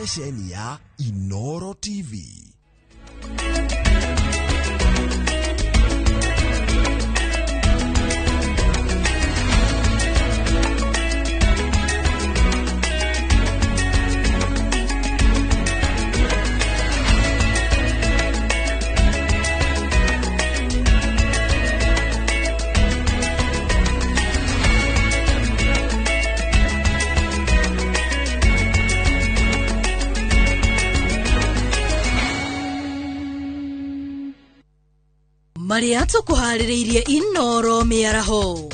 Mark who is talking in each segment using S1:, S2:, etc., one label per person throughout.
S1: Ceceni ya Inoro TV.
S2: Maria tukuharĩrĩirie Inoro mĩaraho.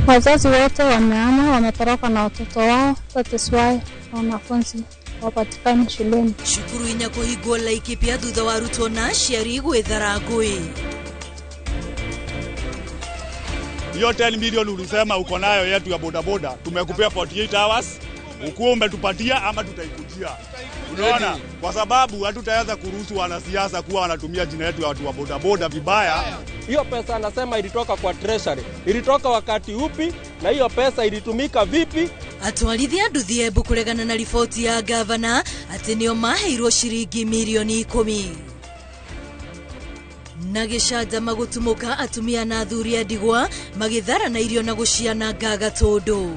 S3: Wazazi wote wameama, wametoroka na watoto wao, that is why wanafunzi hawapatikani shuleni.
S2: Cukuru inya kũhingwo Laikipia thutha wa arutwo na aciari gwĩthara ngũĩ.
S4: Hiyo 10 milioni ulisema uko nayo yetu ya bodaboda, tumekupea 48 hours, ukuwa umetupatia ama tutaikujia. Unaona, kwa sababu hatutaweza kuruhusu wanasiasa kuwa wanatumia jina yetu ya watu wa bodaboda vibaya.
S5: Hiyo pesa anasema ilitoka kwa treasury. Ilitoka wakati upi na hiyo pesa ilitumika vipi?
S2: Atwarithia nduthi Embu kũregana na riboti ya gavana atĩ nĩo maheirwo ciringi milioni 10. Na gĩcanjama gũtumũka atumia na athuri a ndigwa magĩtharana irio na gũciananga gatũndũ.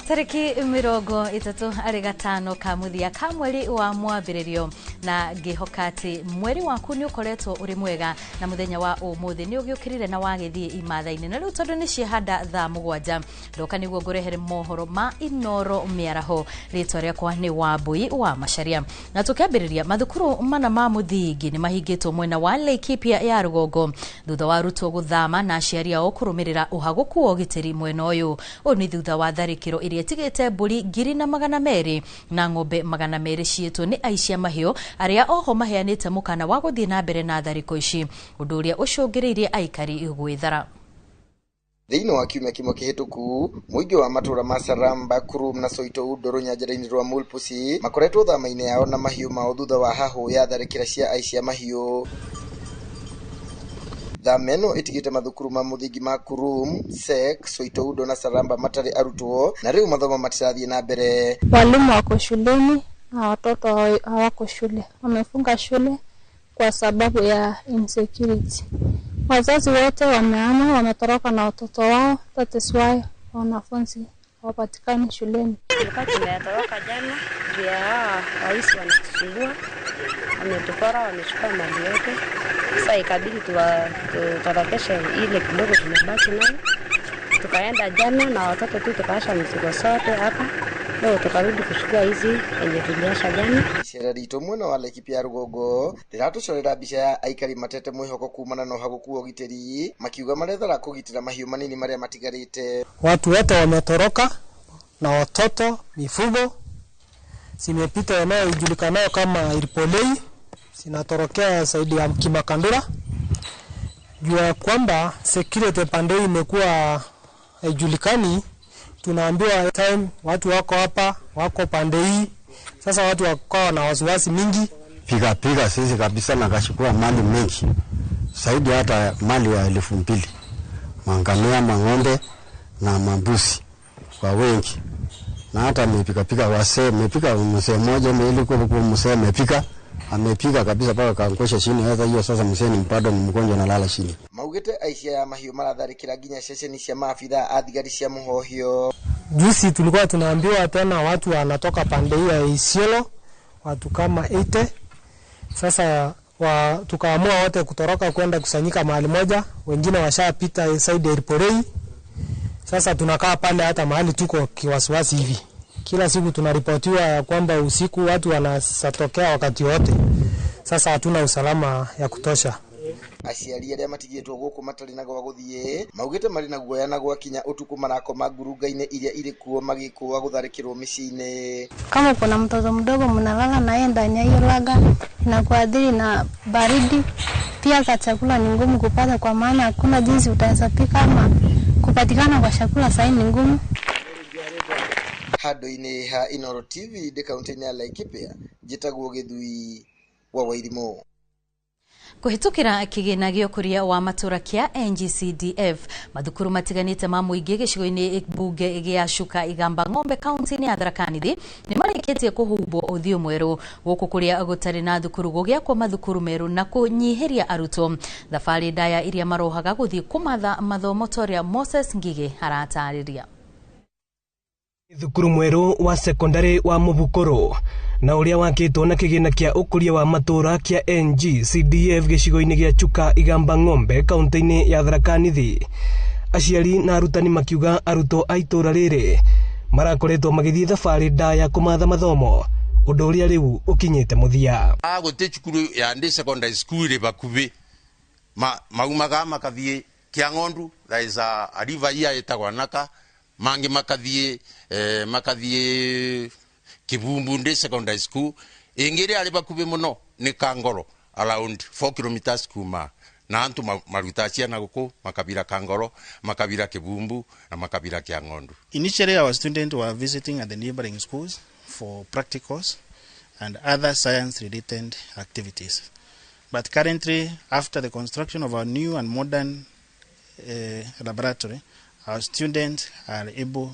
S6: Tariki 35 ka muthia ka mweri wa mwambĩrĩrio na ngĩhoka atĩ mweri waku nĩ ũkoretwo ũrĩ mwega na mũthenya wa ũmũthĩ nĩ ũgĩũkĩrire na wagĩthiĩ imatha-inĩ na rĩu tondũ nĩ ciahanda thaa 7 ndoka nĩguo ngũrehere mohoro ma Inoro mĩaraho. Rĩtwa rĩakwa nĩ Wambui wa Macharia. Na tũkĩambĩrĩria, mathukuru mana ma mũthingi nĩ mahingĩtwo mwena wa Laikipia ya rũgongo thutha wa arutwo gũthama na aciari ao kũrũmĩrĩra ũhagũku wa ũgitĩri mwena ũyũ. Ũyũ nĩ thutha wa tharĩkĩro ĩrĩa ĩtigĩte mbũri 200 na ng'ombe 200 ciĩtwo nĩ aici a mahiũ arĩa oho maheanĩte mũkana wa gũthiĩ na mbere na tharĩko ici, ũndũ ũrĩa ũcũngĩrĩirie aikari gwĩthara.
S7: Thĩinĩ wa kiumia kĩmwe kĩhĩtũku, mũingĩ wa matũũra ma Saramba, Kurum na Soito Undo rũnyanjara-inĩ rwa Mulpusi makoretwo thama-inĩ yao na mahiũ mao thutha wa hahũ ya tharĩkĩra cia aici a mahiũ. Thama ĩno ĩtigĩte mathukuru ma mũthingi ma Kurum, Sek, Soito Undo na Saramba matarĩ arutwo na rĩu mathomo matirathiĩ na mbere.
S3: Walimu wako shuleni na watoto hawako shule. Wamefunga shule kwa sababu ya insecurity. Wazazi wote wameama, wametoroka na watoto wao, that is why wanafunzi hawapatikani shuleni.
S8: Tulikuwa tumetoroka jana juu ya hawa waizi wanatusumbua, wametupora, wamechukua mali yote. Sasa ikabidi tutorokeshe ile kidogo tumebaki nayo. Tukaenda jana na watoto tu tukaasha mzigo sote hapa. Leo tukarudi kuchukua hizi yenye tuliasha jana.
S7: Icera ritũ mwena wa Laikipia rũgongo rĩratũcorera mbica ya aikari matete mwĩhoko kumana na ũhagũku wa ũgitĩri, makiuga marethara kũgitĩra mahiũ manini marĩa matigarĩte.
S9: Watu wote wametoroka na watoto, mifugo zimepita eneo ijulikanao kama Iripolei, zinatorokea zaidi ya Kimakandura. Juu ya kwamba security pande imekuwa haijulikani, tunaambiwa time watu wako hapa, wako pande hii. Sasa watu wako na wasiwasi mingi.
S10: Piga piga sisi kabisa na kashukua mali mengi. Zaidi hata mali ya 2000. Mangamia, mang'ombe na mambuzi kwa wengi. Na hata amepiga piga wasee, amepiga mzee mmoja ilikuwa mzee amepiga, amepiga kabisa paka kaangusha chini. Hata hiyo sasa mzee ni bado ni mgonjwa na lala chini.
S7: Maugĩte aici aya mahiũ maratharĩkĩra nginya ceceni cia maabithaa a thigari cia mũhohio.
S9: Juzi tulikuwa tunaambiwa tena watu wanatoka pande hii ya Isiolo, watu kama 80. Sasa tukaamua wote kutoroka kwenda kusanyika mahali moja, wengine washapita side ya Iripolei. Sasa tunakaa pale hata mahali tuko kiwasiwasi hivi. Kila siku tunaripotiwa ya kwamba usiku watu wanasatokea wakati wote. Sasa hatuna usalama ya kutosha.
S7: Aciari arĩa matigĩtwo gũkũ matarĩ na gwa gũthiĩ maugĩte marĩ na guoya na gwakinya ũtukũ marakoma ngurunga-inĩ iria irĩ kuo magĩkũa gũtharĩkĩrwo mĩciĩ-inĩ.
S3: Kama kuna mtoto mdogo mnalala na yeye ndani ya hiyo laga inakuadhiri na baridi, pia ka chakula ni ngumu kupata kwa maana hakuna jinsi utaweza pika ama kupatikana kwa chakula sasa ni ngumu.
S7: Handũ-inĩ ha Inooro TV ndĩ kaunti-inĩ ya Laikipia, njĩtagwo Gĩthui wa Wairimũ.
S6: Kũhĩtũkĩra kĩgĩna gĩa ũkũria wa matũra kĩa NGCDF, mathukuru matiganĩte ma mũingĩ gĩcigo-inĩ mbunge gĩa Chuka Igamba Ng'ombe kaunti-inĩ ya Tharaka Nithi nĩ marĩkĩtie kũhumbwo ũthiũ mwerũ. Gũkũ kũrĩa gũtarĩ na thukuru gũgĩakwo mathukuru merũ na kũnyihĩria arutwo thabarĩ ndaya iria marohaga gũthiĩ kũmatha mathomo ta ũrĩa Moses Ngigĩ aratarĩria.
S11: Thukuru mwerũ wa sekondari wa Mubukuru na ũrĩa wakĩtwo na kĩgĩna kĩa ũkũria wa matũra kĩa NGCDF gĩcigo-inĩ gĩa Chuka Igamba Ng'ombe kaunti-inĩ ya Tharaka Nithi. Aciari na arutani makiuga arutwo a itũra rĩrĩ marakoretwo magĩthiĩ thabarĩ ndaya kũmatha mathomo, ũndũ ũrĩa rĩu ũkinyĩte mũthia.
S12: Gũtirĩ cukuru ya ndĩ secondary school ĩrĩ bakuhĩ, maumaga makathiĩ Kĩang'ondu, there is a river here ĩtagwo Naka, mangi makathie Kibumbu ndi secondary school ingiri ari bakubi muno ni Kangoro around 4 kilometers kuma na antu maruta ciana guku makabira Kangoro, makabira Kibumbu na makabira Kiang'ondu.
S13: Initially our students were visiting at the neighboring schools for practicals and other science related activities, but currently after the construction of our new and modern laboratory, our students are able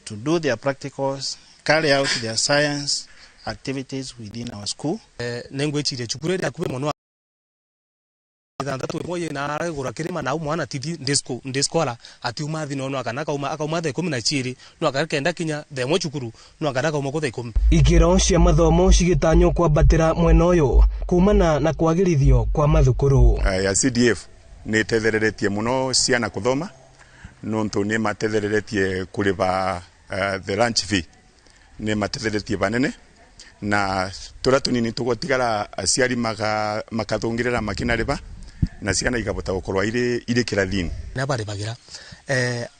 S13: to do their practicals, carry out their science activities within our school.
S14: Nengwechire chukuru ria kuwe mono ithanthatu ĩmwe na aragũra kĩrĩma na mwana tithi ndĩskola atiuma thi no akana akauma thaa 12 no akakenda kinya thaa 1 cukuru no akana akauma kũ thaa 10.
S11: Ikĩro cia mathomo cigĩtanywo kwambatĩra mwena ũyũ kumana na kwagĩrithio kwa mathukuru
S15: ya CDF nĩ ĩtethereretie mũno ciana kũthoma nontu nĩ matethereretie kũrĩba the lunch fee, nĩ matethereretie banene na tũrĩa tũnini tũgũtigara aciari makathũngĩrĩra makinarĩba na ciana ikabota gũkorwo irĩ kĩrathi-inĩ.
S14: Nĩ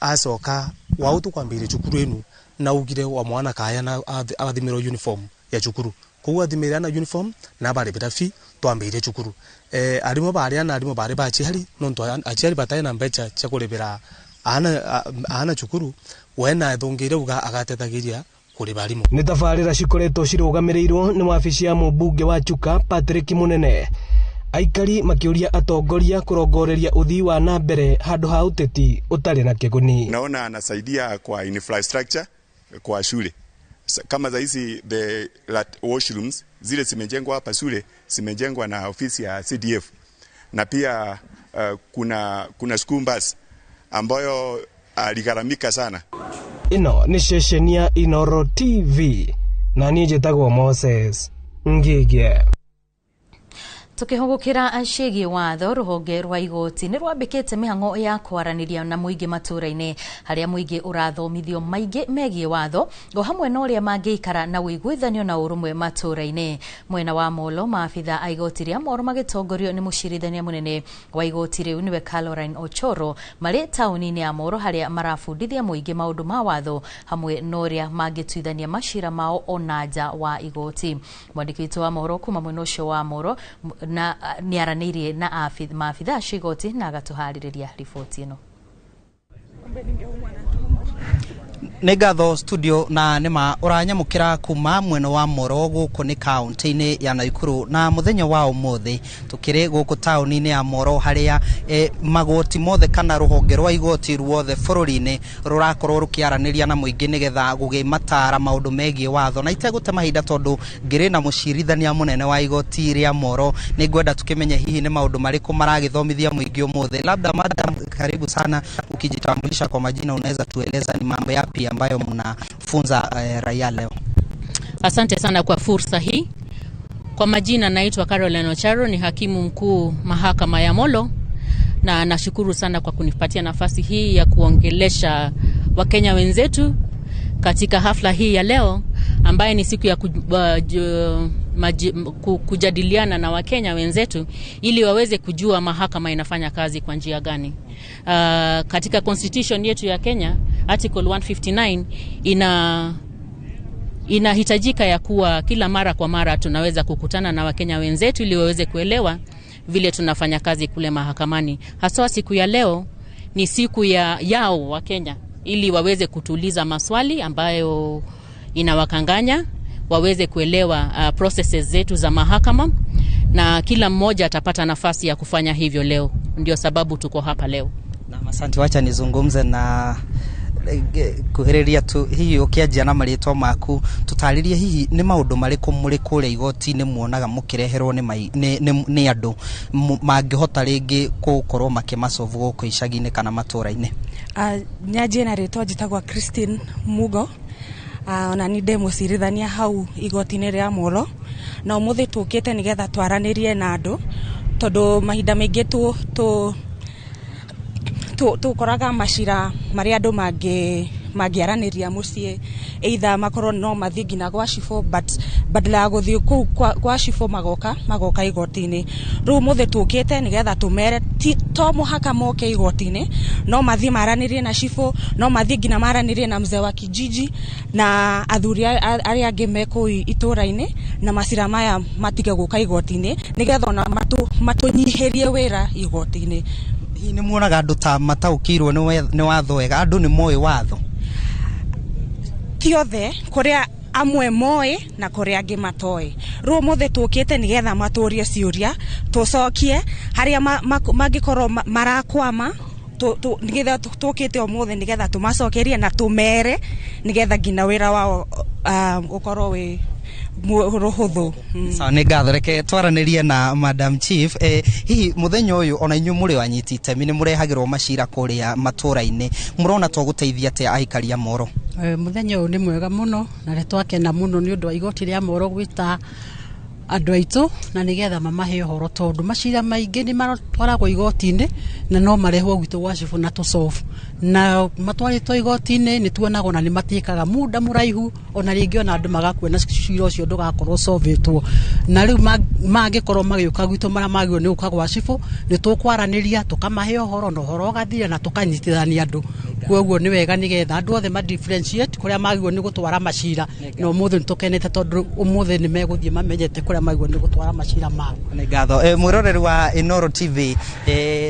S14: acoka wau tũkwambĩrĩria cukuru ĩno na ugire wa mwana kaya na athimĩrwo uniform ya cukuru koguo athimĩra na uniform na barĩbĩra fee twambĩrĩrie cukuru. Arimũ barĩa na arimũ barĩ ba aciari nontu aciari batarĩ na mbeca cia kũrĩbĩra ana cukuru we na thũngĩire uga agatethagiria kũrĩba arimũ.
S11: Nĩ tabarĩra cikoretwo cirũgamĩrĩirwo nĩ wabici ya mũmbunge wa Chuka Patrick Munene. Aikari makĩũria atongoria kũrongoreria ũthii wa na mbere handũ ha ũteti ũtarĩ na kĩguni.
S15: Naona anasaidia kwa infrastructure kwa shule kama za hizi the washrooms zile zimejengwa hapa shule zimejengwa na ofisi ya CDF, na pia kuna school bus ambayo aligharamika sana.
S11: Ino ni ceceni ya Inooro TV na niĩ njĩtagwo Moses Ngige.
S6: Tukihugukira ciĩgiĩ watho, rũhonge rwa igoti nĩ rwambĩkĩte mĩhang'o ya kwaranĩria na mũingĩ matũra-inĩ harĩa mũingĩ ũrathomithio maingĩ megiĩ watho o hamwe na ũrĩa mangĩikara na ũiguithanio na ũrũmwe matũra-inĩ. Mwena wa Molo, maabitha a igoti rĩa Molo magĩtongorio nĩ mũcirithania mũnene wa igoti rĩu nĩwe Caroline Ochoro marĩ taũni-inĩ ya Molo harĩa marabundithia mũingĩ maũndũ ma watho hamwe na ũrĩa mangĩtuithania macira mao ona nja wa igoti. Mwandĩki witũ wa mohoro kuma mwena ũcio wa Molo na nĩaranĩirie na maabitha acio igoti na agatuharĩrĩria riboti ĩno.
S16: Nĩ ngatho studio na nĩma ũranyamũkĩra kuma mwena wa Moro gũkũ nĩ kaunti-inĩ ya Naikuru, na mũthenya wa ũmũthĩ tũkĩrĩ gũkũ taũni-inĩ ya Moro harĩa magoti mothe kana rũhonge rwa igoti ruothe bũrũri-inĩ rũrakorwo rũkĩaranĩria na mũingĩ nĩgetha gũgĩmatara maũndũ megiĩ watho. Na itegũte mahinda tondũ ngĩrĩ na mũcirithania mũnene wa igoti rĩa Moro, nĩ ngwenda tũkĩmenye hihi nĩ maũndũ marĩkũ maragĩthomithia mũingĩ ũmũthĩ. Labda madam, karibu sana, ukijitambulisha kwa majina unaweza tueleza ni mambo yapi ambayo mnafunza raia leo?
S17: Asante sana kwa fursa hii. Kwa majina naitwa Caroline Ocharo, ni hakimu mkuu mahakama ya Molo, na nashukuru sana kwa kunipatia nafasi hii ya kuongelesha Wakenya wenzetu katika hafla hii ya leo ambaye ni siku ya kujadiliana na Wakenya wenzetu ili waweze kujua mahakama inafanya kazi kwa njia gani. Katika constitution yetu ya Kenya, article 159 inahitajika ya kuwa kila mara kwa mara tunaweza kukutana na Wakenya wenzetu ili waweze kuelewa vile tunafanya kazi kule mahakamani. Haswa siku ya leo ni siku yao Wakenya ili waweze kutuliza maswali ambayo inawakanganya, waweze kuelewa processes zetu za mahakama, na kila mmoja atapata nafasi ya kufanya hivyo leo. Ndio sababu tuko hapa leo.
S16: Na asante, wacha nizungumze na kuhĩrĩria tu hihi ũkĩanjia na marĩtwa maku tũtarĩrie hihi nĩ maũndũ marĩkũ mũrĩ kũrĩa igoti-inĩ muonaga mũkĩreherwo nĩ andũ mangĩhota rĩngĩ gũkorwo makĩmacovu gũkũ icagi-inĩ kana matũra-inĩ.
S18: Nyanjie na rĩtwa njĩtagwo Christine Mugo. Ona ni ndĩ mũcirithania hau igoti-inĩ rĩa Molo, na ũmũthĩ tũkĩte nĩgetha twaranĩrie na andũ tondũ mahinda maingĩ tũkoraga macira marĩa andũ mangĩaranĩria mũciĩ, either makorwo no mathiĩ nginya gwa cibũ, but badala ya gũthiĩ kũu gwa cibũ magoka igoti-inĩ. Rĩu ũmũthĩ tũkĩte nĩgetha tũmere to mũhaka moke igoti-inĩ, no mathiĩ maranĩrie na cibũ, no mathiĩ nginya maranĩrie na mzee wa kijiji na athuri arĩa angĩ me kũu itũra-inĩ, na macira maya matige gũka igoti-inĩ nĩgetha ona matũnyihĩrie wĩra igoti-inĩ.
S16: Hihi nĩ muonaga andũ ta mataũkĩirwo nĩ watho wega? Andũ nĩ moĩ watho?
S18: Ti othe, kũrĩa amwe moĩ na kũrĩa angĩ matoĩ. Rĩu ũmũthĩ tũkĩte nĩgetha matũrie ciũria, tũcokie harĩa mangĩkorwo marakwama, nĩgetha tũkĩte ũmũthĩ nĩgetha tũmacokerie na tũmere nĩgetha nginya wĩra wao ũkorwo wĩ rũhũthũ.
S16: Sawa, nĩ ngatho. Reke twaranĩrie na Madam Chief. Hihi mũthenya ũyũ ona inyuĩ mũrĩ anyiti itemi nĩ mũrehagĩrwo macira kũrĩa matũra-inĩ, mũrona to gũteithia atĩa aikari a Moro?
S19: Mũthenya ũyũ nĩ mwega mũno na nĩ twakena mũno nĩ ũndũ wa igoti rĩa Moro gwĩta andũ aitũ na nĩgetha mamahe ũhoro, tondũ macira maingĩ nĩ matwaragwo igoti-inĩ na no marehwo gwitũ gwa cibũ na tũcobu, na matwarĩtwo igoti-inĩ nĩ tuonaga ona nĩ matiĩkaga muda mũraihu, ona rĩngĩ ona andũ magakua na cira ũcio ndũgakorwo cobĩtwo. Na rĩu mangĩkorwo magĩũka gwitũ marĩa magĩrĩirwo nĩ gũka gwa cibũ, nĩ tũkwaranĩria tũkamahe ũhoro na ũhoro ũgathira na tũkanyitithania andũ. Koguo nĩ wega nĩgetha andũ othe ma differentiate kũrĩa magĩrĩirwo nĩ gũtwara macira, na ũmũthĩ nĩ tũkenete tondũ ũmũthĩ nĩ megũthiĩ mamenyete kũrĩa magĩrĩirwo nĩ gũtwara macira mao.
S16: Nĩ ngatho. Mwĩroreri wa Inooro TV,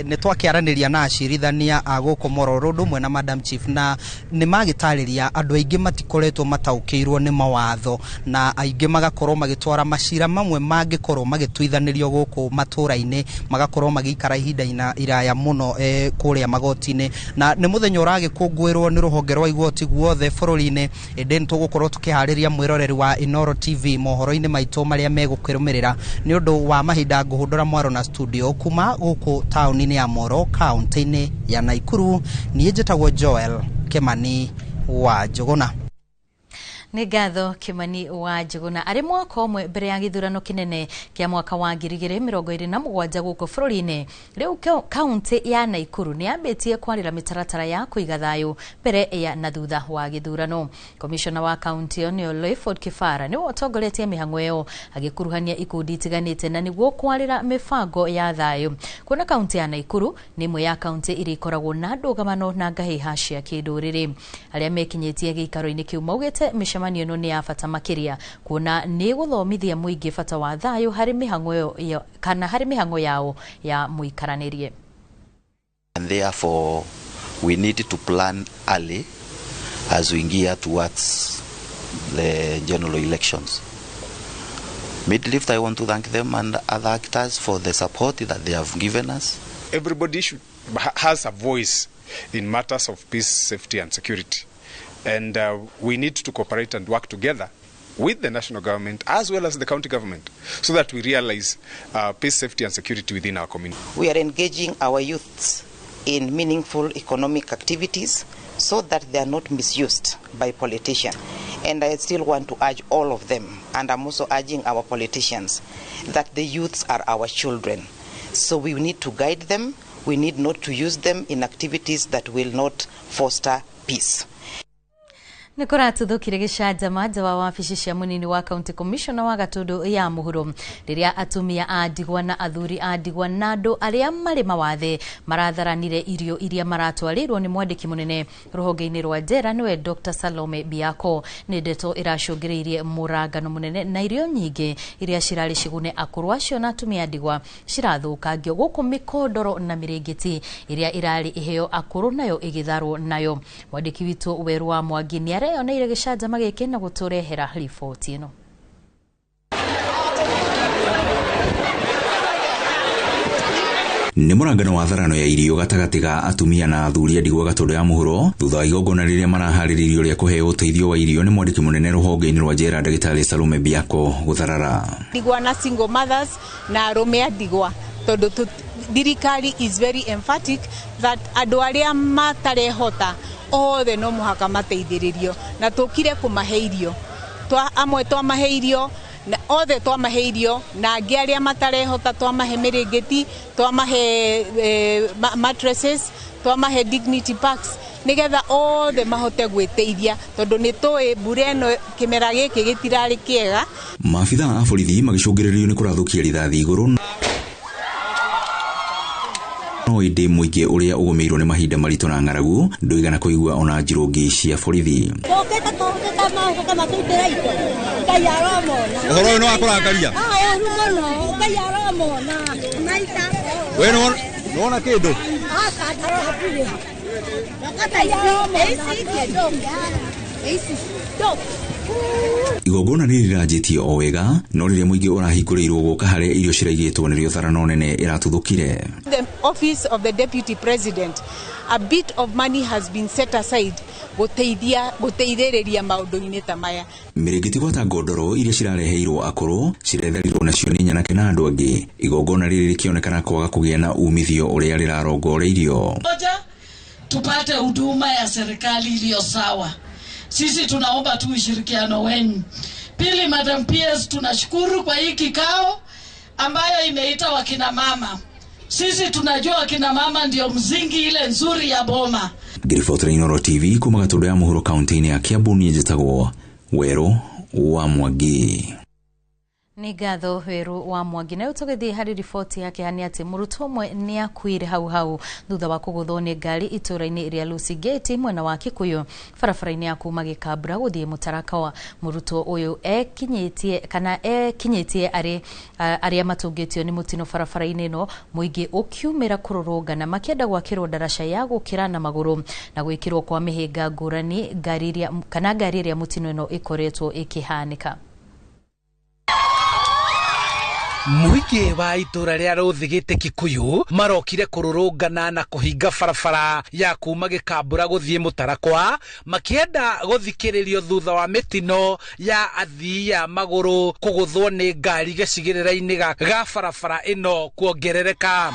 S16: nĩ twakĩaranĩria na acirithania a gũkũ Moro ũndũ ũmwe na Madam Chief, na nĩ magĩtarĩria andũ aingĩ matikoretwo mataũkĩirwo nĩ mawatho, na aingĩ magakorwo magĩtwara macira mamwe mangĩkorwo magĩtuithanĩrio gũkũ matũra-inĩ, magakorwo magĩikara ihinda iraya mũno kũrĩa magoti-inĩ. Na nĩ mũthenya ũragĩkũngũĩrwo nĩ rũhonge rwa igoti guothe bũrũri-inĩ, ĩndĩ nĩ tũgũkorwo tũkĩharĩria mwĩroreri wa Inooro TV mohoro-inĩ maitũ marĩa megũkĩrũmĩrĩra. Nĩ ũndũ wa mahinda ngũhũndũra mwaro na studio kuma gũkũ taũni-inĩ ya Moro, kaũntĩ-inĩ ya Naikuru. Niĩ njĩtagwo Joel Kimani wa Njũgũna.
S6: Nĩ ngatho Kimani wa Njũgũna. Arĩ mwaka ũmwe mbere ya gĩthurano kĩnene kĩa mwaka wa 2027 gũkũ bũrũri-inĩ, rĩu kaũntĩ ya Naikuru nĩ yambĩtie kwarĩra mĩtaratara ya kũiga thayũ mbere ya na thutha wa gĩthurano. Komishona wa kaũntĩ ĩyo nĩo Loyford Kibara nĩwe ũtongoretie mĩhang'o ĩyo, agĩkuruhania ikundi itiganĩte na nĩguo kwarĩra mĩbango ya thayũ. Kuona kaũntĩ ya Naikuru nĩ ĩmwe ya kaũntĩ iria ikoragwo na ndũgamano na ngahĩha cia kĩndũrĩrĩ. Arĩa mekinyĩtie gĩikaro-inĩ kĩu maugĩte mĩcemanio ĩno nĩ ya bata makĩria kuona nĩ gũthomithia mũingĩ bata wa thayũ harĩ mĩhang'o kana harĩ mĩhang'o yao ya mũikaranĩrie.
S20: And therefore we need to plan early as we gear towards the general elections. Midlift, I want to thank them and other actors for the support that they have given us.
S15: Everybody has a voice in matters of peace, safety and security. And we need to cooperate and work together with the national government as well as the county government so that we realize peace, safety and security within our community.
S21: We are engaging our youths in meaningful economic activities so that they are not misused by politicians. And I still want to urge all of them, and I'm also urging our politicians, that the youths are our children. So we need to guide them. We need not to use them in activities that will not foster peace.
S6: Nĩ kũratuthũkire gĩcanjama nja wa wabici cia mũnini wa county commissioner wa Gatundu ya mũhuro rĩrĩa atumia a ndigwa na athuri a ndigwa na andũ arĩa marĩ mawathe maratharanire irio iria maratwarĩirwo nĩ mwandĩki mũnene rũhonge-inĩ rwa njera nĩwe Dr. Salome Biako. Nĩ ndeto ĩracũngĩrĩirie mũrangano mũnene na irio nyingĩ iria cirarĩ cigune akũrũ acio na atumia a ndigwa cirathũkangio gũkũ mĩkondoro na mĩrĩngĩti ĩrĩa ĩrarĩ ĩheo akũrũ nayo ĩgĩtharwo nayo. Mwandĩki witũ Weru wa Mwangi nĩ areyoneire gĩcanjama gĩkĩ na gũtũrehera riboti ĩno.
S1: Nĩ mũrangano wa tharano ya irio gatagatĩ ga atumia na athuri a ndigwa Gatundu ya mũhuro thutha wa igongona rĩrĩa maraharĩrĩirio rĩa kũheo ũteithio wa irio nĩ mwandĩki mũnene rũhonge-inĩ rwa njera ndagĩtarĩ Salome Biako gũtharara.
S22: Ndigwa na single mothers na arũme a ndigwa tondũ thirikari is very emphatic that andũ arĩa matarehota othe no mũhaka mateithĩrĩrio na tũkire kũmahe irio. Amwe twamahe irio na othe twamahe irio na angĩ arĩa matarehota twamahe mĩrĩngĩti, twamahe mattresses, twamahe dignity packs nigetha othe mahote gwĩteithia tondũ nĩ tũĩ mbura ĩno kĩmera gĩkĩ gĩtirarĩ kĩega.
S1: Maabitha a borithi magĩcũngĩrĩrio nĩ kũrathũkia rithathi igũrũ no ĩndĩ mũingĩ ũrĩa ũgũmĩirwo nĩ mahinda maritũ na ng'aragu ndũigana kũigua ona njirũngi cia borithi.
S23: Ũhoro ũyũ nĩ wa kũrakaria? We nĩwona kĩndũ?
S1: Igongona rĩrĩ rĩranjĩtie o wega no rĩrĩa mũingĩ ũrahingũrĩirwo gũka harĩa irio ciraigĩtwo nĩrĩo tharano nene ĩratuthũkire.
S22: The office of the deputy president, a bit of money has been set aside gũteithia gũteithĩrĩria maũndũ-inĩ ta maya.
S1: Mĩrĩngĩti gwata ngondoro iria cirareheirwo akũrũ ciretharirwo nacio nĩ nyanake na andũ angĩ. Igongona rĩrĩ rĩkĩonekana kwaga kũgĩa na umithio ũrĩa rĩrarongoreirio.
S24: Moja, tupate huduma ya serikali iliyo sawa. Sisi tunaomba tu ushirikiano wenu. Pili, Madam PS, tunashukuru kwa hii kikao ambayo imeita wakina mama. Sisi tunajua wakina mama ndio mzingi ile nzuri ya boma.
S1: Ngĩribotera Inooro TV kuma Gatundu ya mũhuro kaunti-inĩ ya Kiambu, niĩ njĩtagwo Werũ wa Mwangi.
S6: Nĩ ngatho Weru wa Mwangi. Nayo tũgĩthiĩ harĩ riboti yake hani atĩ mũrutwo ũmwe nĩ akuire hau hau thutha wa kũgũthwo nĩ ngari itũũra-inĩ rĩa Lucy Gate mwena wa Kikuyu barabara-inĩ ya kuma Gĩkambura gũthiĩ Mũtarakawa. Mũrutwo ũyũ ekinyĩtie kana ekinyĩtie arĩ arĩa matũngĩtio nĩ mũtino barabara-inĩ ĩno mũingĩ ũkiumĩra kũrũrũngana makĩenda gwakĩrwo ndaraca ya gũkĩra na magũrũ na gwĩkĩrwo kwa mĩhĩnga ngũrani ngari ĩrĩa kana ngari ĩrĩa mũtino ĩno ĩkoretwo ĩkĩhanĩka.
S25: Mũingĩ wa itũra rĩa Rũthigĩte Kikuyu marokire kũrũrũngana na kũhinga barabara ya kuma Gĩkambura gũthiĩ Mũtarakwa makĩenda gũthikĩrĩrio thutha wa mĩtino ya athii a magũrũ kũgũthwo nĩ ngari gĩcigĩrĩra-inĩ ga barabara ĩno kuongerereka.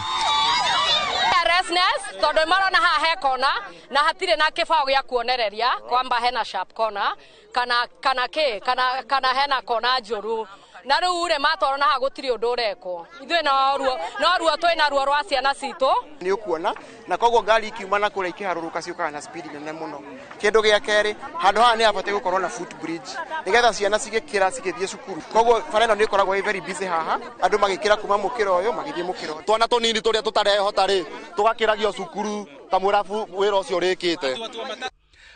S26: Tondu marona haha he kona na hatirĩ na kĩbao gĩa kuonereria kwamba hena sharp corner kana kana kĩ kana kana hena kona njũru na rĩu rĩ matwarwo na haha gũtirĩ ũndũ ũrekwo. Ithuĩ no ruo twĩna ruo rwa ciana citũ.
S27: Nĩ ũkuona na koguo ngari ikiuma na kũrĩa ikĩharũrũka ciũkaga na speed nene mũno. Kĩndũ gĩa kerĩ, handũ haha nĩ habatiĩ gũkorwo na foot bridge nĩgetha ciana cigĩkĩra cigĩthiĩ cukuru. Koguo bara ĩno nĩ ĩkoragwo ĩ very busy haha, andũ magĩkĩra kuma mũkĩra ũyũ magĩthiĩ mũkĩra ũyũ.
S28: Twana tũnini tũrĩa tũtarehota rĩ tũgakĩragio cukuru ta mwĩra wĩra ũcio ũrĩkĩte.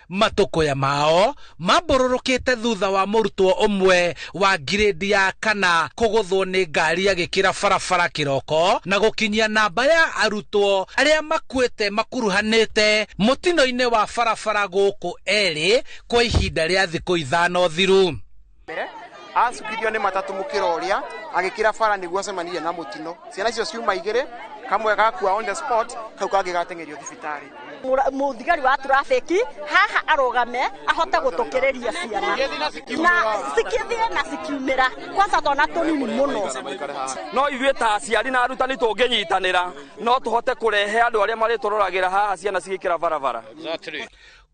S25: Matũkũya mao mambũrũrũkĩte thutha wa mũrutwo ũmwe wa ngirĩndi ya kana kũgũthwo nĩ ngari agĩkĩra barabara kĩroko na gũkinyia namba ya arutwo arĩa makuĩte makuruhanĩte mũtino-inĩ wa barabara gũkũ erĩ kwa ihinda rĩa thikũ 5 thiru.
S27: Acukithio nĩ matatũ mũkĩra ũrĩa agĩkĩra bara nĩguo acemanirie na mũtino. Ciana icio ciuma igĩrĩ, kamwe gakua on the spot, kau kangĩ gateng'erio thibitarĩ.
S29: Mũthigari wa traffic haha arũgame ahote gũtũkĩrĩria ciana na cikĩthiĩ na cikiumĩra kwanza twana tũnini mũno.
S5: No ithuĩ ta aciari na arutani tũngĩnyitanĩra no tũhote kũrehe andũ arĩa marĩtũroragĩra haha ciana cigĩkĩra barabara.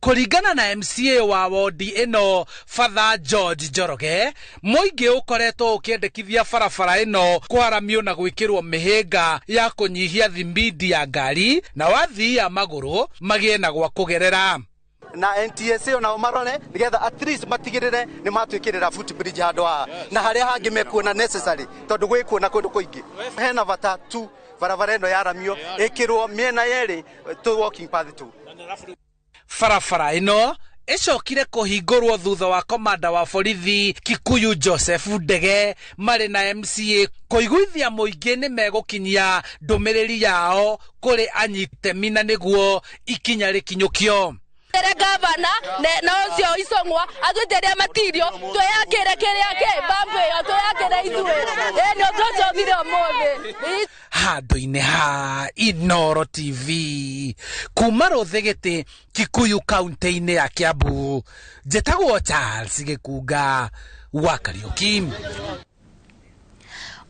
S25: Kũringana na MCA wa wodi ĩno Father George Njoroge, mũingĩ ũkoretwo ũkĩendekithia barabara ĩno kwaramio na gwĩkĩrwo mĩhĩnga ya kũnyihia thibindi ya ngari na wathii a magũrũ magĩe na gwa kũgerera.
S2: Na NTSA onao marore nigetha at least matigirire ni matwikirira footbridge handu haha na haria hangi mekuona necessary tondu gwikuona kundu kuingi hena bata tu barabara ĩno yaramio ĩkĩrwo mĩena yerĩ tu walking path tu.
S25: Barabara ĩno ĩcokire kũhingũrwo thutha wa komanda wa borithi Kikuyu Joseph Ndege marĩ na MCA kũiguithia mũingĩ nĩ megũkinyia ndũmĩrĩri yao kũrĩ anyitemi na nĩguo ikinya rĩkinyũkio.
S3: Gavana na ũcio Icũng'wa atwĩtĩrie matirio twĩyakĩre kĩrĩa kĩ mbambu ĩyo twĩyakĩre ithuĩ ĩĩ nĩ ũndũ ũcio ũthire ũmũthĩ.
S25: Handũ-inĩ ha Inooro TV kuma Rũthĩgĩtĩ Kikuyu kaunti-inĩ ya Kiambu, njĩtagwo Charles Gĩkunga wa Kariũki.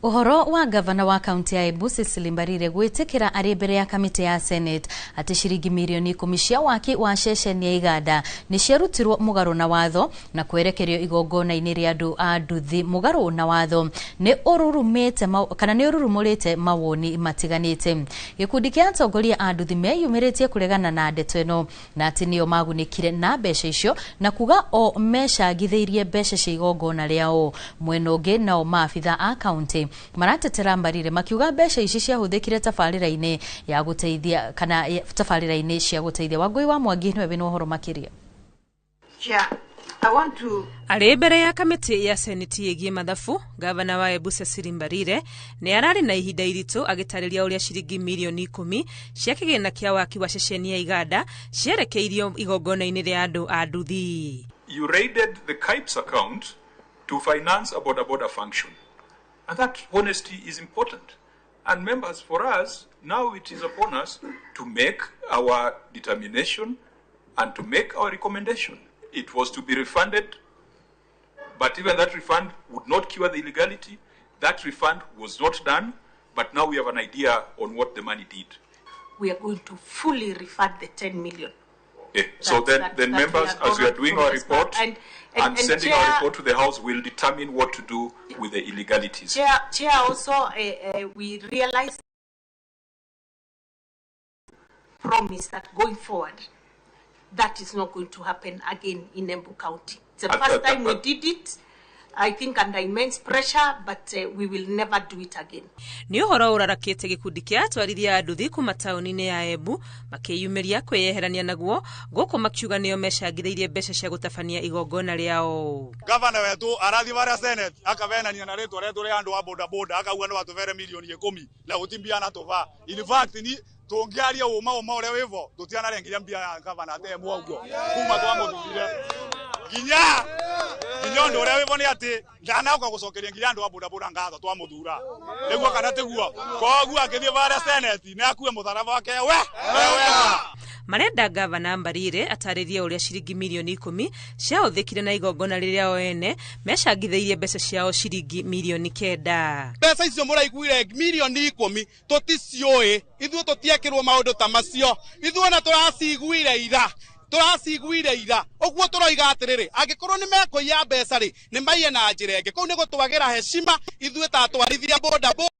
S6: Ũhoro wa gavana wa kaunti ya Embu Cecily Mbarire gwĩtĩkĩra arĩ mbere ya kamĩtĩ ya Senate atĩ ciringi mirioni 10 cia waki wa ceceni ya iganda nĩ ciarutirwo mũgarũ na watho na kwerekerio igongona-inĩ rĩa andũ a nduthi mũgarũ na watho nĩ ũrurumĩte kana nĩ ũrurumũrĩte mawoni matiganĩte. Gĩkundi kĩa atongoria a nduthi meyumĩrĩtie kũregana na ndeto ĩno na atĩ nĩo magunĩkire na mbeca icio na kuga o mecangithĩirie mbeca cia igongona rĩao. Mwena ũngĩ nao maabitha a kaunti maratetera Mbarire makiuga mbeca ici ciahũthĩkire tabarĩra-inĩ ya gũteithia kana tabarĩra-inĩ cia gũteithia. Wangũi wa Mwangi nĩwe wĩna ũhoro makĩria.
S4: Arĩ mbere ya kamĩtĩ ya Seneti ĩgiĩ mathabu, gavana wa Embu Cecily Mbarire nĩ ararĩ na ihinda iritũ agĩtarĩria ũrĩa ciringi mirioni 10 cia kĩgĩna kĩa waki wa ceceni ya iganda cierekeirio igongona-inĩ rĩa andũ a nduthi.
S7: You raided the KIPES account to finance a boda boda function. And that honesty is important. And members, for us, now it is upon us to make our determination and to make our recommendation. It was to be refunded, but even that refund would not cure the illegality. That refund was not done, but now we have an idea on what the money did.
S8: We are going to fully refund the 10 million.
S7: Okay. So then members, as we are doing our report and sending our report to the House, will determine what to do with the illegalities.
S8: Chair, also, we realize promise that going forward, that is not going to happen again in Embu County. It's the first time we did it, I think under immense pressure, but we will never do it again.
S4: Nĩ ũhoro ũrarakĩte gĩkundi kĩa atwarithia a nduthi kuma taũni-inĩ ya Embu makĩyumĩria kwĩyeherania naguo gũkũ makiuga nĩo mecangithĩirie mbeca cia gũtabania igongona rĩao.
S9: Gavana wetu arathi varia Senate akavenania na rĩtwa rĩetũ rĩa andũ a boda boda akauga no atũbere milioni 10 na gũtimbia na tũba. In fact ni tũngĩaria ũma ũma ũrĩa wĩvo tũtianarengiria mbia ya gavana atemwo ũguo kuma twamũthurire nginya nginya ũndũ ũrĩa wĩvo nĩ atĩ ndanaũka gũcokeria nginya andũ a boda boda ngatho twamũthura nĩguo kana tiguo koguo akĩthiĩ varia Senate nĩ akue mũtharaba wake we wega.
S4: Marenda gavana Mbarire atarĩrie ũrĩa ciringi milioni 10 ciahũthĩkire na igongona rĩrĩa o ene mecangithĩirie mbeca ciao ciringi milioni 9.
S9: Mbeca icio mũraiguire milioni 10 tũticiũĩ, ithuĩ tũtiekĩrwo maũndũ ta macio, ithuĩ ona tũraciguire ira ũguo tũroiga atĩrĩrĩ angĩkorwo nĩ mekũiya mbeca rĩ nĩ maiye na njĩra ĩngĩ kũu nĩ gũtwagĩra heshima ithuĩ ta atwarithia boda boda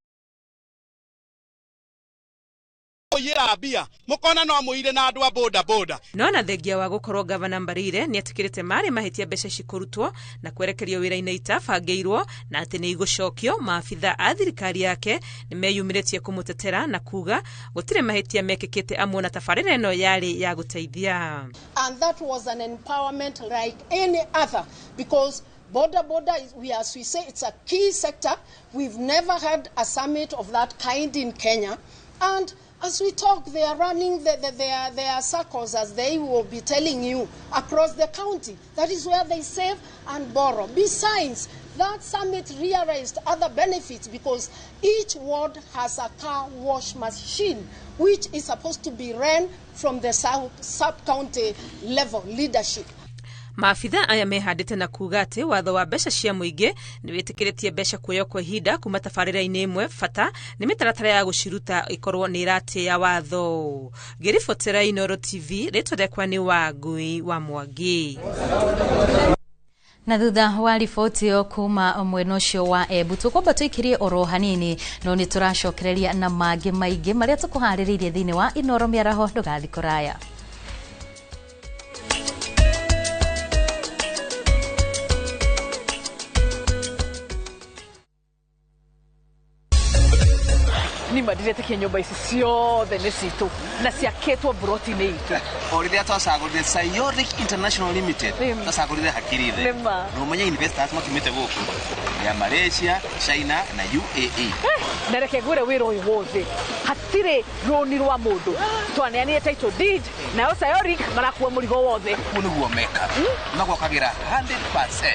S9: mbia mukona no muire na andu a boda boda.
S4: No na thengia wa gukorwo gavana Mbarire ni atikirite mari mahitia mbeca cikurutwo na kwerekerio wira-ini itabangĩirwo na ati ni igũcokio maabitha a thirikari yake ni meyumĩrĩtie kũmũtetera na kuga gũtirĩ mahĩtia mekĩkĩte amwe na tabarĩra ĩno yarĩ ya gũteithia.
S24: And that was an empowerment like any other, because boda boda is, we, as we say, it's a key sector. We've never had a summit of that kind in Kenya, and as we talk, they are running their circles, as they will be telling you, across the county. That is where they save and borrow. Besides, that summit realized other benefits, because each ward has a car wash machine, which is supposed to be run from the sub-county level leadership.
S4: Maabitha aya mehandĩte na kuga atĩ watho wa mbeca cia mũingĩ nĩ wĩtĩkĩrĩtie mbeca kuoywo kwa ihinda kuma tabarĩra-inĩ ĩmwe, bata nĩ mĩtaratara ya gũciruta ĩkorwo nĩ ĩratĩĩa watho. Ngĩribotera Inooro TV, rĩtwa rĩakwa nĩ Wangui wa Mwangi.
S6: Na thutha wa riboti ĩyo kuma mwena ũcio wa Embu tũkwamba tũikirie oro hanini, no nĩ tũracokereria na mangĩ maingĩ marĩa tũkũharĩrĩirie thĩinĩ wa Inooro mĩaraho. Ndũgathiĩ kũraya.
S10: Nima ndiretĩkia nyũmba ici ciothe nĩ citũ na ciakĩtwo mburoti-inĩ itũ.
S11: O rĩrĩa twacagũrire Sayoric International Limited, twacagũrire hakiri thĩ.
S10: Nĩma.
S11: Na ũmenye investors makiumĩte gũkũ ya Malaysia, China na UAE.
S10: Na reke ngwĩre wĩra ũyũ wothe hatirĩ rũni rwa mũndũ, twaneanire title deed nayo Sayoric marakua mũrigo wothe.
S11: Ũguo nĩguo mekaga, magwakagĩra 100%.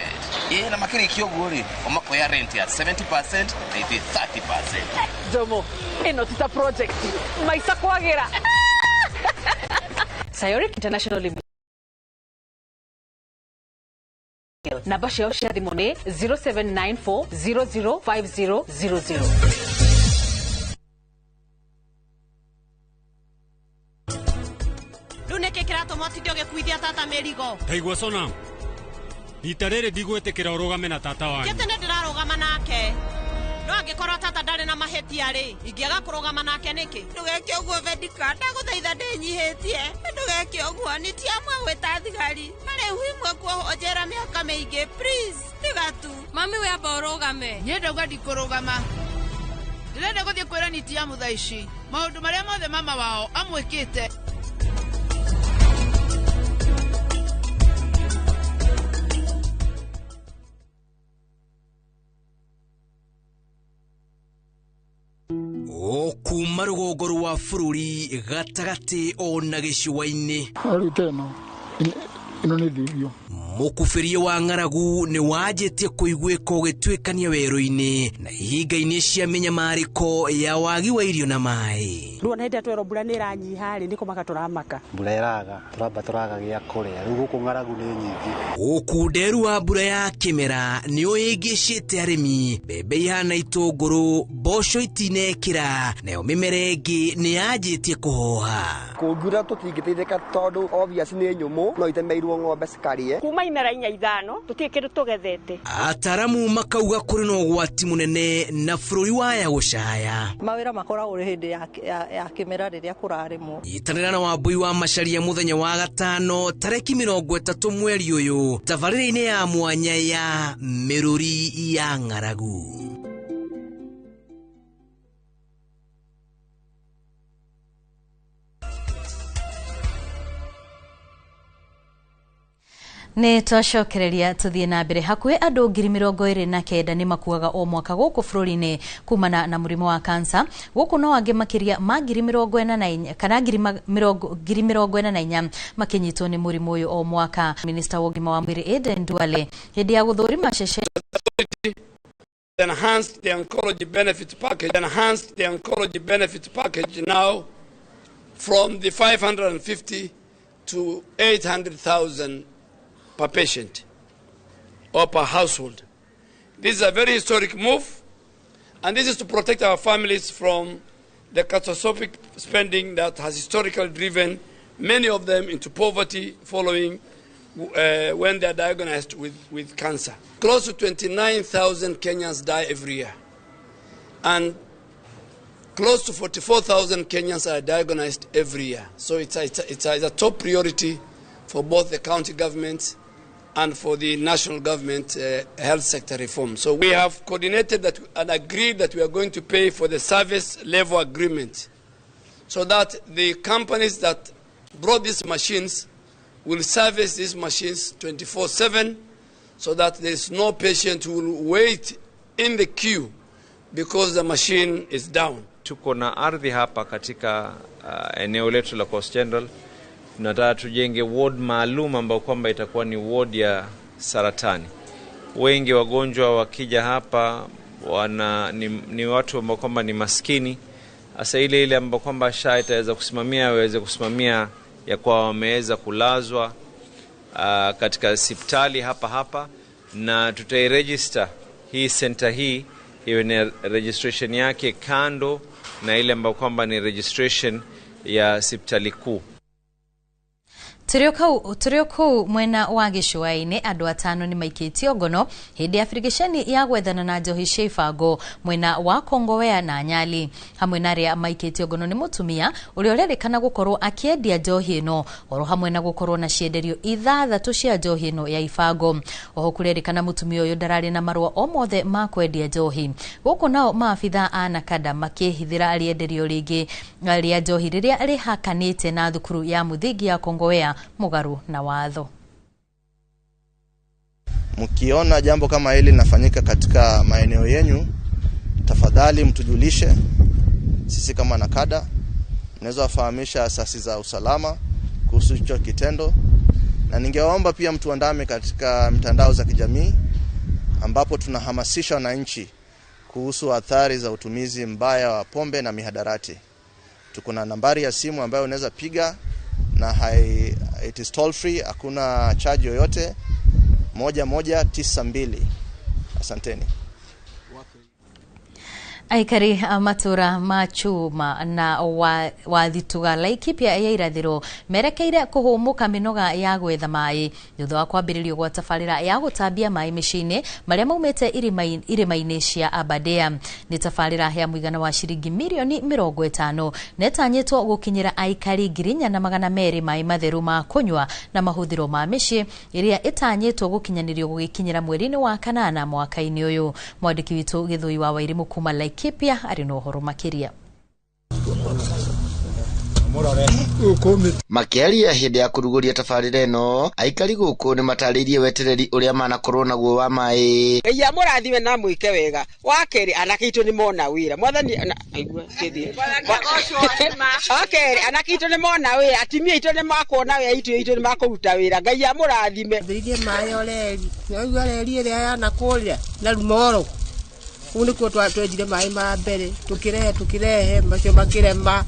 S11: Ĩ na makĩrĩkia ũguo rĩ, o makoya rent ya 70% na ithuĩ 30%.
S10: Jomo, ĩno ti ta project maica kwagĩra. Sayoric International Limited, namba ciao cia thimũ nĩ 0794005000.
S12: Rĩu nĩkĩ kĩratũma ũtinde ũgĩkuithia tata mĩrigo?
S13: Ndaigua cona rita rĩrĩ ndigwĩtĩkĩra ũrũgame na tata wanyu.
S12: Ti atĩ nĩ ndĩrarũgama nake, no angĩkorwo tata ndarĩ na mahĩtia rĩ, ingĩaga kũrũgama nake nĩkĩ?
S14: Ndũgeke ũguo Vedika, ndagũthaitha, ndĩnyihĩtie, ndũgeke ũguo. Nĩ ti amwe gwĩta thigari na rĩu imwe kuohwo njera mĩaka mĩingĩ. Please, tiga tu.
S3: Mami, we amba ũrũgame.
S14: Niĩ ndauga ndikũrũgama, ndĩrenda gũthiĩ kwĩra Nitiamu thaa ici maũndũ marĩa mothe mama wao amwĩkĩte.
S16: O kuma rũgongo rwa bũrũri gatagatĩ ona gĩcũa-inĩ.
S17: Rĩu ta ĩno ĩno nĩ thibio.
S16: Mũkubĩrie wa ng'aragu nĩ wanjĩtie kũiguĩka ũgĩtuĩkania werũ-inĩ na ihinga-inĩ cia mĩnyamarĩko ya wagi wa irio na maĩ.
S18: Rĩu ona hĩndĩ ĩrĩa twerwo mbura nĩ ĩranyiha rĩ, nĩ kũmaka tũramaka.
S19: Mbura ĩraga, tũramba tũraga gĩa kũrĩa, rĩu gũkũ ng'aragu nĩ nyingĩ.
S16: Ũkunderu wa mbura ya kĩmera nĩ ũhĩngĩcĩte arĩmi, mbembe ihana itũngũrũ, mboco itinekĩra, nayo mĩmera ĩngĩ nĩ yanjĩtie kũhoha.
S27: Kũngiura tũtingĩteithĩka tondũ obvious nĩ nyũmũ, no itemeirwo ng'ombe cikarĩe.
S29: Kuma imera inya ithano tũtirĩ kĩndũ tũgethete.
S16: Ataramu makauga kũrĩ na ũgwati mũnene na bũrũri waya gũcaya.
S30: Mawĩra makoragwo hĩndĩ ya kĩmera rĩrĩa kũrarĩmwo.
S16: Nyitanĩra na Wambui wa Macharia mũthenya wa gatano tarĩki 30 mweri ũyũ tabarĩra-inĩ ya mwanya ya mĩrũri ya ng'aragu.
S6: Nĩ twacokereria tũthiĩ na mbere. Hakuhĩ andũ 29,000 nĩ makuaga o mwaka gũkũ bũrũri-inĩ kumana na mũrimũ wa kansa. Gũkũ no angĩ makĩria ma 44,000 kana 44,000 makĩnyitwo nĩ mũrimũ ũyũ o mwaka. Minista wa ũgima wa mwĩrĩ Aden Duale hĩndĩ ya gũthũrima ceceni
S31: enhanced the oncology benefit package, enhanced the oncology benefit package now from the 550 to 800,000 per patient or per household. This is a very historic move, and this is to protect our families from the catastrophic spending that has historically driven many of them into poverty following when they are diagnosed with cancer. Close to 29,000 Kenyans die every year, and close to 44,000 Kenyans are diagnosed every year. So it's a top priority for both the county government and for the national government health sector reform. So we have coordinated that and agreed that we are going to pay for the service level agreement so that the companies that brought these machines will service these machines 24/7 so that there is no patient who will wait in the queue because the machine is down.
S32: Tuko na ardhi hapa katika eneo letu la Coast General. Tunataka tujenge ward maalum ambayo kwamba itakuwa ni ward ya saratani. Wengi wagonjwa wakija hapa ni watu ambao kwamba ni maskini. Hasa ile ambao kwamba SHA itaweza kusimamia, waweze kusimamia ya kwa wameweza kulazwa katika hospitali hapa hapa, na tutairegister hii center hii iwe ni registration yake kando na ile ambayo kwamba ni registration ya hospitali kuu.
S6: Tũrĩ o kũu mwena wa gĩcũa-inĩ, andũ 5 nĩ maikĩtio ngono hĩndĩ ya birigiceni ya gwethana na njohi cia ibango mwena wa Kongowea na Nyali. Hamwe na arĩa maikĩtio ngono nĩ mũtumia ũrĩa ũrerĩkana gũkorwo akĩendia njohi ĩno, oro hamwe na gũkorwo na cienderio 6 cia njohi ĩno ya ibango. Oho kũrerĩkana mũtumia ũyũ ndararĩ na marũa o mothe ma kwendia njohi. Gũkũ nao maabitha a Nakada makĩhithĩra rĩenderio rĩngĩ rĩa njohi rĩrĩa rĩhakanĩte na thukuru ya mũthingi ya Kongowea mũgarũ na watho.
S1: Mkiona jambo kama hili linafanyika katika maeneo yenyu, tafadhali mtujulishe sisi kama Nakada. Mnaweza wafahamisha asasi za usalama kuhusu hicho kitendo, na ningewaomba pia mtuandame katika mitandao za kijamii ambapo tunahamasisha wananchi kuhusu athari za utumizi mbaya wa pombe na mihadarati. Tuko na nambari ya simu ambayo unaweza piga na it is toll free, hakuna charge yoyote, 1192. Asanteni.
S6: Aikari a matura ma Chuma na wathituga Laikipia ya irathiro merekeire kuhumuka minoga ya gwetha mai thutha wa kwambĩrĩrio gwa tabarĩra ya gũtambia mai mĩciĩ-inĩ marĩa maumĩte irĩma-inĩ cia Aberdare. Nĩ tabarĩra ya mũigana wa ciringi mirioni 50 na ĩtanyĩtwo gũkinyĩra aikari 4,200 mai matheru ma kũnyua na mahũthĩro ma mĩciĩ ĩrĩa ĩtanyĩtwo gũkinyanĩrio gũgĩkinyĩra mweri-inĩ wa kanana mwaka-inĩ ũyũ. Mwandĩki witũ Gĩthũi wa Wairimu kuma Laikipia arĩ na ũhoro makĩria.
S2: Makĩaria hĩndĩ ya kũrugũria tabarĩra ĩno, aikari gũkũ nĩ matarĩirie wetereri ũrĩa manakorwo naguo wa maĩ.
S5: Ngai amũrathime na mwĩke wega. Wa kerĩ, anake aitũ nĩ mona wĩra. Mwathani wa kerĩ, anake aitũ nĩ mona wĩra, atumia aitũ nĩ makuona wĩra, aitũ aitũ nĩ makũruta wĩra. Ngai amũrathime.
S7: Thĩirie maĩ oreri. Nĩwaigua reri ĩrĩa yanakũrĩa na Rumoro. Kũu nĩkuo twenjire maĩ ma mbere, tũkĩrehe macio makĩrema,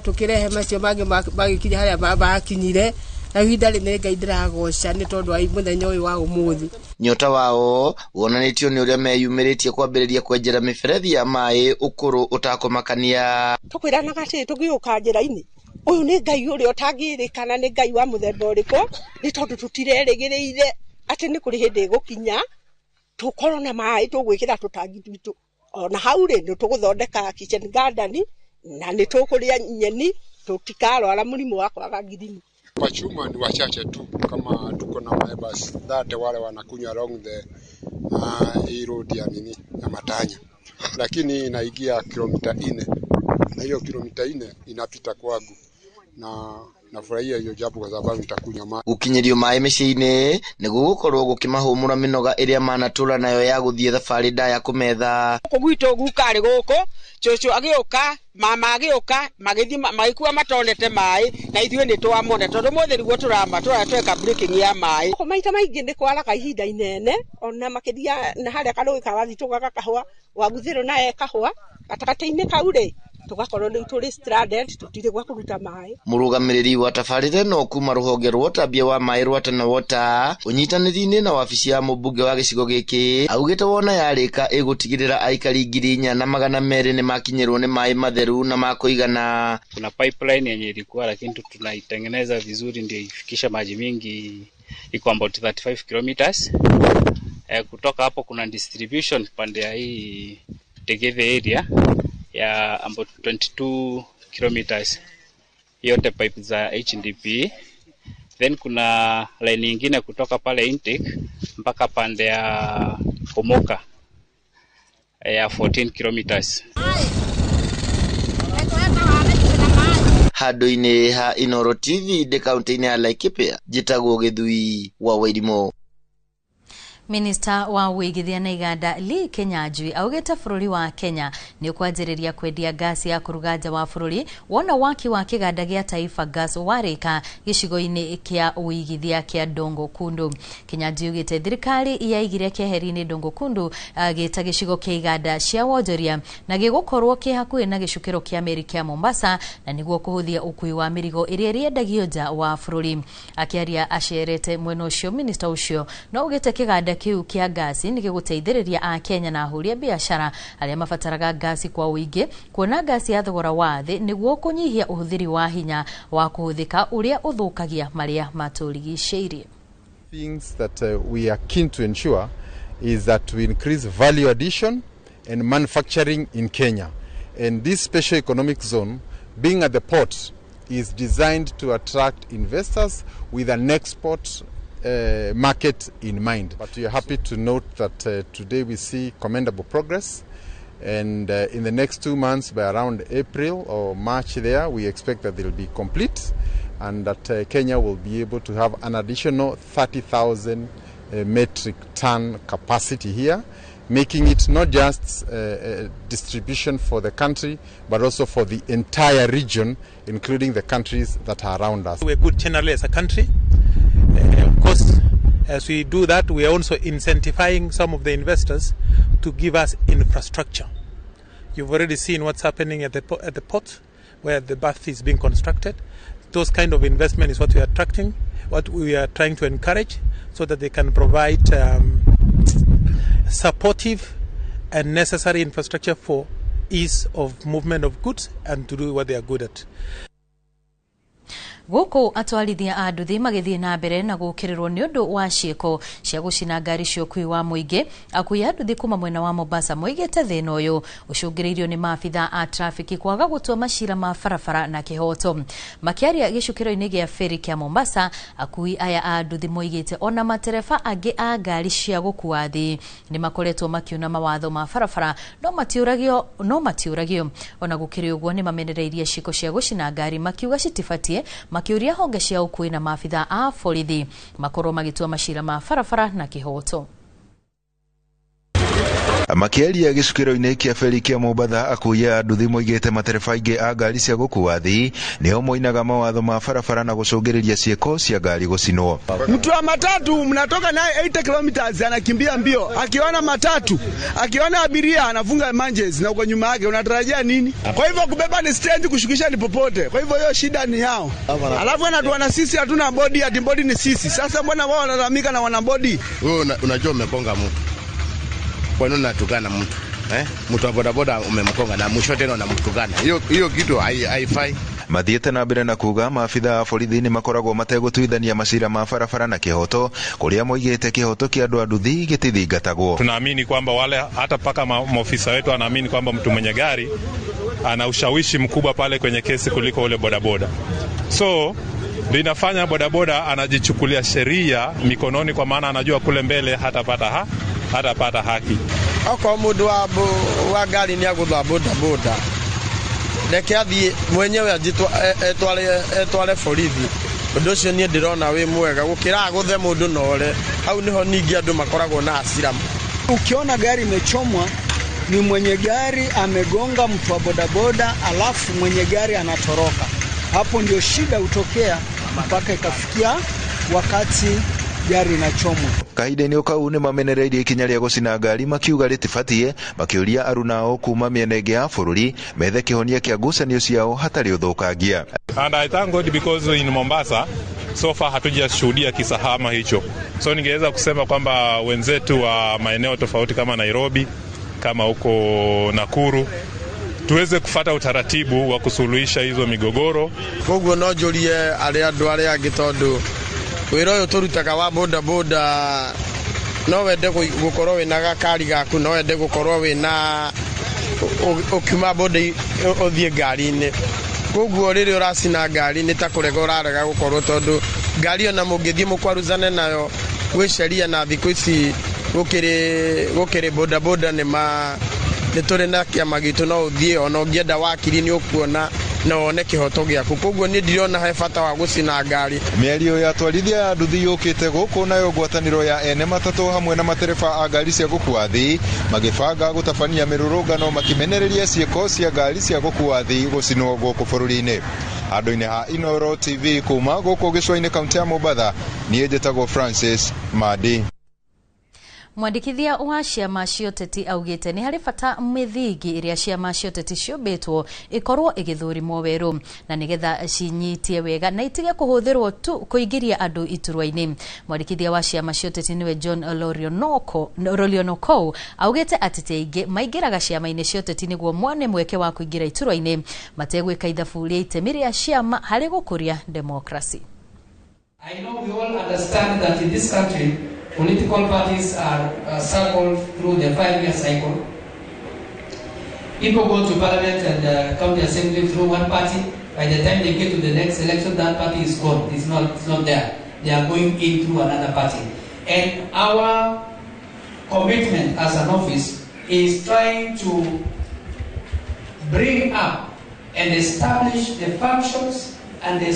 S7: tũkĩrehe macio mangĩ magĩkinya harĩa makinyire, na ihinda rĩrĩ Ngai ndĩragoca nĩ tondũ wa mũthenya ũyũ wa ũmũthĩ.
S2: Nyota wao wonanĩtio nĩ ũrĩa meyumĩrĩtie kwambĩrĩria kwenjera mĩberethi ya maĩ ũkũrũ ũtakũmakania.
S8: Tũkwĩranaga atĩrĩ tũgĩũka njĩra-inĩ, ũyũ nĩ Ngai ũrĩa ũtangĩrĩkana, nĩ Ngai wa mũthemba ũrĩkũ, nĩ tondũ tũtirerĩgĩrĩire atĩ nĩ kũrĩ hĩndĩ ĩgũkinya tũkorwo na maĩ tũgwĩkĩra tũtangi twitũ. Ona hau rĩ nĩ tũgũthondeka kitchen garden na nĩ tũkũrĩa nyeni, tũtikarwara mũrimũ wa kwaga ngirini.
S15: Kwa Chuma ni wachache tu, kama tuko na maebas dhate wale wanakunywa along the hii road ya nini ya Matanya, lakini inaingia kilomita 4 na hiyo kilomita 4 inapita kwangu na nafurahia hiyo jambo kwa sababu nitakunywa maĩ.
S2: Gũkinyĩrio maĩ mĩciĩ-inĩ nĩ gũgũkorwo gũkĩmahũmũra mĩnoga ĩrĩa manatũra nayo ya gũthiĩ thabarĩ ndaya kũmetha.
S5: Gũkũ gwitũ guka arĩ gũkũ, cũcũ agĩũka, mama agĩũka, magĩthiĩ magĩkua matonete maĩ, na ithuĩ nĩ twamona tondũ mũthĩ nĩguo tũrama tweka breaking ya maĩ.
S8: Gũkũ maita maingĩ nĩ kwaraga ihinda inene, ona makĩria na harĩa karũĩ ka Wathitũ gagakahũa, Waguthĩrũ naye kahũa, gatagatĩ-inĩ kau rĩ tũgakorwo rĩu tũrĩ stranded, tũtirĩ gwa kũruta maĩ.
S2: Mũrũgamĩrĩri wa tabarĩra ĩno kuma rũhonge rwa ũtambia wa maĩ rwa Tana Water ũnyitanĩri-inĩ na wabici ya mũmbunge wa gĩcigo gĩkĩ augĩte wona yarĩka ĩgũtigĩrĩra aikari 4,200 nĩ makinyĩrwo nĩ maĩ matheru na ma kũigana.
S20: Kuna pipeline yenye ilikuwa, lakini tunaitengeneza vizuri ndio ifikisha maji mingi, iko about 35 kilometers. Kutoka hapo kuna distribution pande ya hii Tegethe area ya about 22 kilometers, yote pipe za HDP. Then kuna line nyingine kutoka pale intake mpaka pande ya Komoka ya 14 kilometers.
S2: Handũ-inĩ ha Inoro TV ndĩ kaunti-inĩ ya Laikipia, njĩtagwo Gĩthui wa Wairimu.
S6: Minista wa wĩigithia na iganda Lee Kinyanjui augĩte bũrũri wa Kenya nĩ ũkwanjĩrĩria kwendia gasi ya kũruga nja wa bũrũri wona waki wa kĩganda gĩa Taifa Gas warĩka gĩcigo-inĩ kĩa ũigithia kĩa Dongo Kundu. Kinyanjui augĩte thirikari yaigire keheri-inĩ Dongo Kundu gĩta gĩcigo kĩa iganda cia wonjoria na gĩgũkorwo kĩ hakuhĩ na gĩcukĩro kĩa meri kĩa Mombasa na nĩguo kũhũthia ũkui wa mĩrigo ĩrĩa ĩrĩendagio nja wa bũrũri. Akĩaria acerete mwena ũcio, minista ũcio no augĩte kĩganda kĩu kĩa ngasi nĩ gĩgũteithĩrĩria Akenya na ahũri a biacara arĩa mabataraga ngasi kwa ũingĩ kuona ngasi ya thogora wa thĩ nĩguo kũnyihia ũhũthĩri wa hinya wa kũhũthĩka ũrĩa ũthũkagia marĩa matũrigicĩirie.
S4: Things that we are keen to ensure is that we increase value addition and manufacturing in Kenya. And this special economic zone, being at the port, is designed to attract investors with an export market in mind. But we are happy to note that today we see commendable progress. And in the next 2 months, by around April or March there, we expect that they'll be complete and that Kenya will be able to have an additional 30,000 metric ton capacity here, making it not just distribution for the country, but also for the entire region, including the countries that are around us.
S9: We're good generally as a country. Of course, as we do that, we are also incentivizing some of the investors to give us infrastructure. You've already seen what's happening at the port, where the berth is being constructed. Those kind of investment is what we are attracting, what we are trying to encourage, so that they can provide supportive and necessary infrastructure for ease of movement of goods and to do what they are good at.
S6: Gũkũ atwarithia a nduthi magĩthiĩ na mbere na gũkĩrĩrwo nĩ ũndũ wa ciĩko cia gũcina ngari cia ũkuui wa mũingĩ. Akui a nduthi kuma mwena wa Mombasa moigĩte thĩna ũyũ ũcũngĩrĩirio nĩ maabitha a trafiki kwaga gũtua macira ma barabara na kĩhoto. Makĩaria gĩcukĩro-inĩ gĩa ferry kĩa Mombasa, akui aya a nduthi moigĩte ona matereba angĩ a ngari cia gũkua athii nĩ makoretwo makiuna mawatho ma barabara no matiũragio. Ona gũkĩrĩ ũguo nĩ mamenereirie ciĩko cia gũcina ngari makiuga citibatiĩ, makĩũria honge cia ũkuui na maabitha a borithi makorwo magĩtua macira ma barabara na kĩhoto.
S10: Makĩaria gĩcukĩro-inĩ kĩa feri kĩa Mombatha, akui a nduthi moigĩte matereba aingĩ a ngari cia gũkua athii nĩo moinaga mawatho ma barabara na gũcũngĩrĩria ciĩko cia ngari gũcinwo.
S11: Mtu wa matatu mnatoka naye 80 kilometers anakimbia mbio, akiona matatu, akiona abiria anafunga manjes na uko nyuma yake, unatarajia nini? Kwa hivyo kubeba ni stand, kushukisha ni popote. Kwa hivyo hiyo shida ni yao. Alafu anatuana sisi hatuna body, ati body ni sisi. Sasa mbona wao wanalalamika na wana body?
S13: Wewe unajua umekonga mtu. Kwa nini unatukana mtu? Mtu wa bodaboda umemkonga na mwisho tena unamtukana. Hiyo kitu haifai.
S10: Mathiĩte na mbere na kuga maabitha a borithi nĩ makoragwo mategũtuithania macira ma barabara na kĩhoto, kũrĩa moigĩte kĩhoto kĩa andũ a nduthi gĩtithingatagwo.
S21: Tunaamini kwamba wale hata paka maofisa wetu wanaamini kwamba mtu mwenye gari ana ushawishi mkubwa pale kwenye kesi kuliko ule bodaboda. So linafanya bodaboda anajichukulia sheria mikononi, kwa maana anajua kule mbele hatapata haki.
S22: Okorwo mundu wa ngari ni agutha bodaboda, reke athie mwenyewe etware borithi. Undu ucio nie ndirona wi mwega gukira aguthe mundu nore hau niho ningi andu makoragwo na hasira.
S23: Ukiona gari imechomwa ni mwenye gari amegonga mtu wa bodaboda, alafu mwenye gari anatoroka. Hapo ndio shida hutokea mpaka ikafikia wakati gari inachomwa.
S10: Kahinda-inĩ kau nĩ mamenereirie ikinya rĩa gũcina ngari makiuga rĩtibatiĩ, makĩũria arunao kuma mĩena ĩngĩ ya bũrũri methe kĩhonia kĩa ngucanio ciao hatarĩ ũthũkangia.
S21: And I thank God because in Mombasa so far hatujashuhudia kisa kama hicho. So ningeweza kusema kwamba wenzetu wa maeneo tofauti kama Nairobi, kama huko Nakuru, tuweze kufata utaratibu wa kusuluhisha hizo migogoro.
S22: Koguo no njurie arĩa andũ arĩa angĩ tondu wĩra ũyũ tũrutaga wa bodaboda no wende gũkorwo wĩna gakari gaku, no wende gũkorwo wĩna ũkiuma boda ũthiĩ ngari-inĩ. Koguo rĩrĩa ũracina ngari nĩ ta kũrega ũrarega gũkorwo, tondũ ngari ona mũngĩthiĩ mũkwaruzane nayo gwĩ sheria, na thikũ ici gũkĩrĩ bodaboda nĩ tũrĩ na kĩama gitũ, no ũthiĩ ona ũngĩenda wakiri nĩ ũkuona na wone kĩhoto gĩaku. Koguo niĩ ndirona he bata wa gũcina ngari.
S10: Mĩario ya atwarithia ya nduthi yũkĩte gũkũ nayo ngwatanĩro ya ene matatũ hamwe na matereba a ngari cia gũkua athii magĩbanga gũtabania mĩrũrũngano makĩmenereria ciĩko cia ngari cia gũkua athii gũcinwo gũkũ bũrũri-inĩ. Handũ-inĩ ha Inooro TV kuma gũkũ gĩcũa-inĩ kaunti ya Mombatha, niĩ njĩtagwo Francis Madi.
S6: Mwandĩkithia wa ciama cia ũteti augĩte nĩ harĩ bata mĩthingi ĩrĩa ciama cia ũteti ciũmbĩtwo ĩkorwo ĩgĩthũrimwo werũ na nĩgetha cinyitie wega na itige kũhũthĩrwo tu kũingĩria andũ iturwa-inĩ. Mwandĩkithia wa ciama cia ũteti nĩwe John Lorionokou augĩte ateti aingĩ maingĩraga ciama-inĩ cia ũteti nĩguo mone mweke wa kũingĩra iturwa-inĩ mategwĩka ithabu rĩa itemi rĩa ciama harĩ gũkũria demokrasi.
S3: I know we all understand that in this country political parties are cycled through the 5-year cycle. People go to parliament and county assembly through one party. By the time they get to the next election, that party is gone. It's not there. They are going in through another party. And our commitment as an office is trying to bring up and establish the functions and the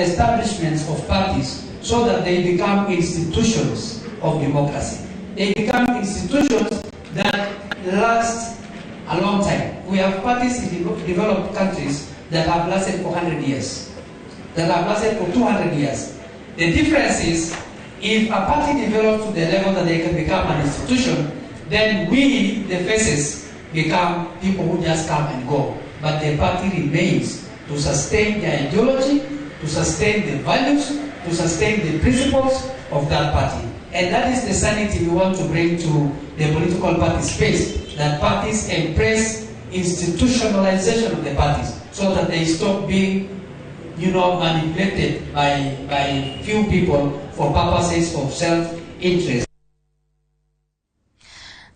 S3: establishments of parties so that they become institutions of democracy. They become institutions that last a long time. We have parties in developed countries that have lasted for 100 years, that have lasted for 200 years. The difference is, if a party develops to the level that they can become an institution, then we, the faces, become people who just come and go. But the party remains to sustain their ideology, to sustain the values, to sustain the principles of that party. And that is the sanity we want to bring to the political party space, that parties embrace institutionalization of the parties so that they stop being, manipulated by few people for purposes of self-interest.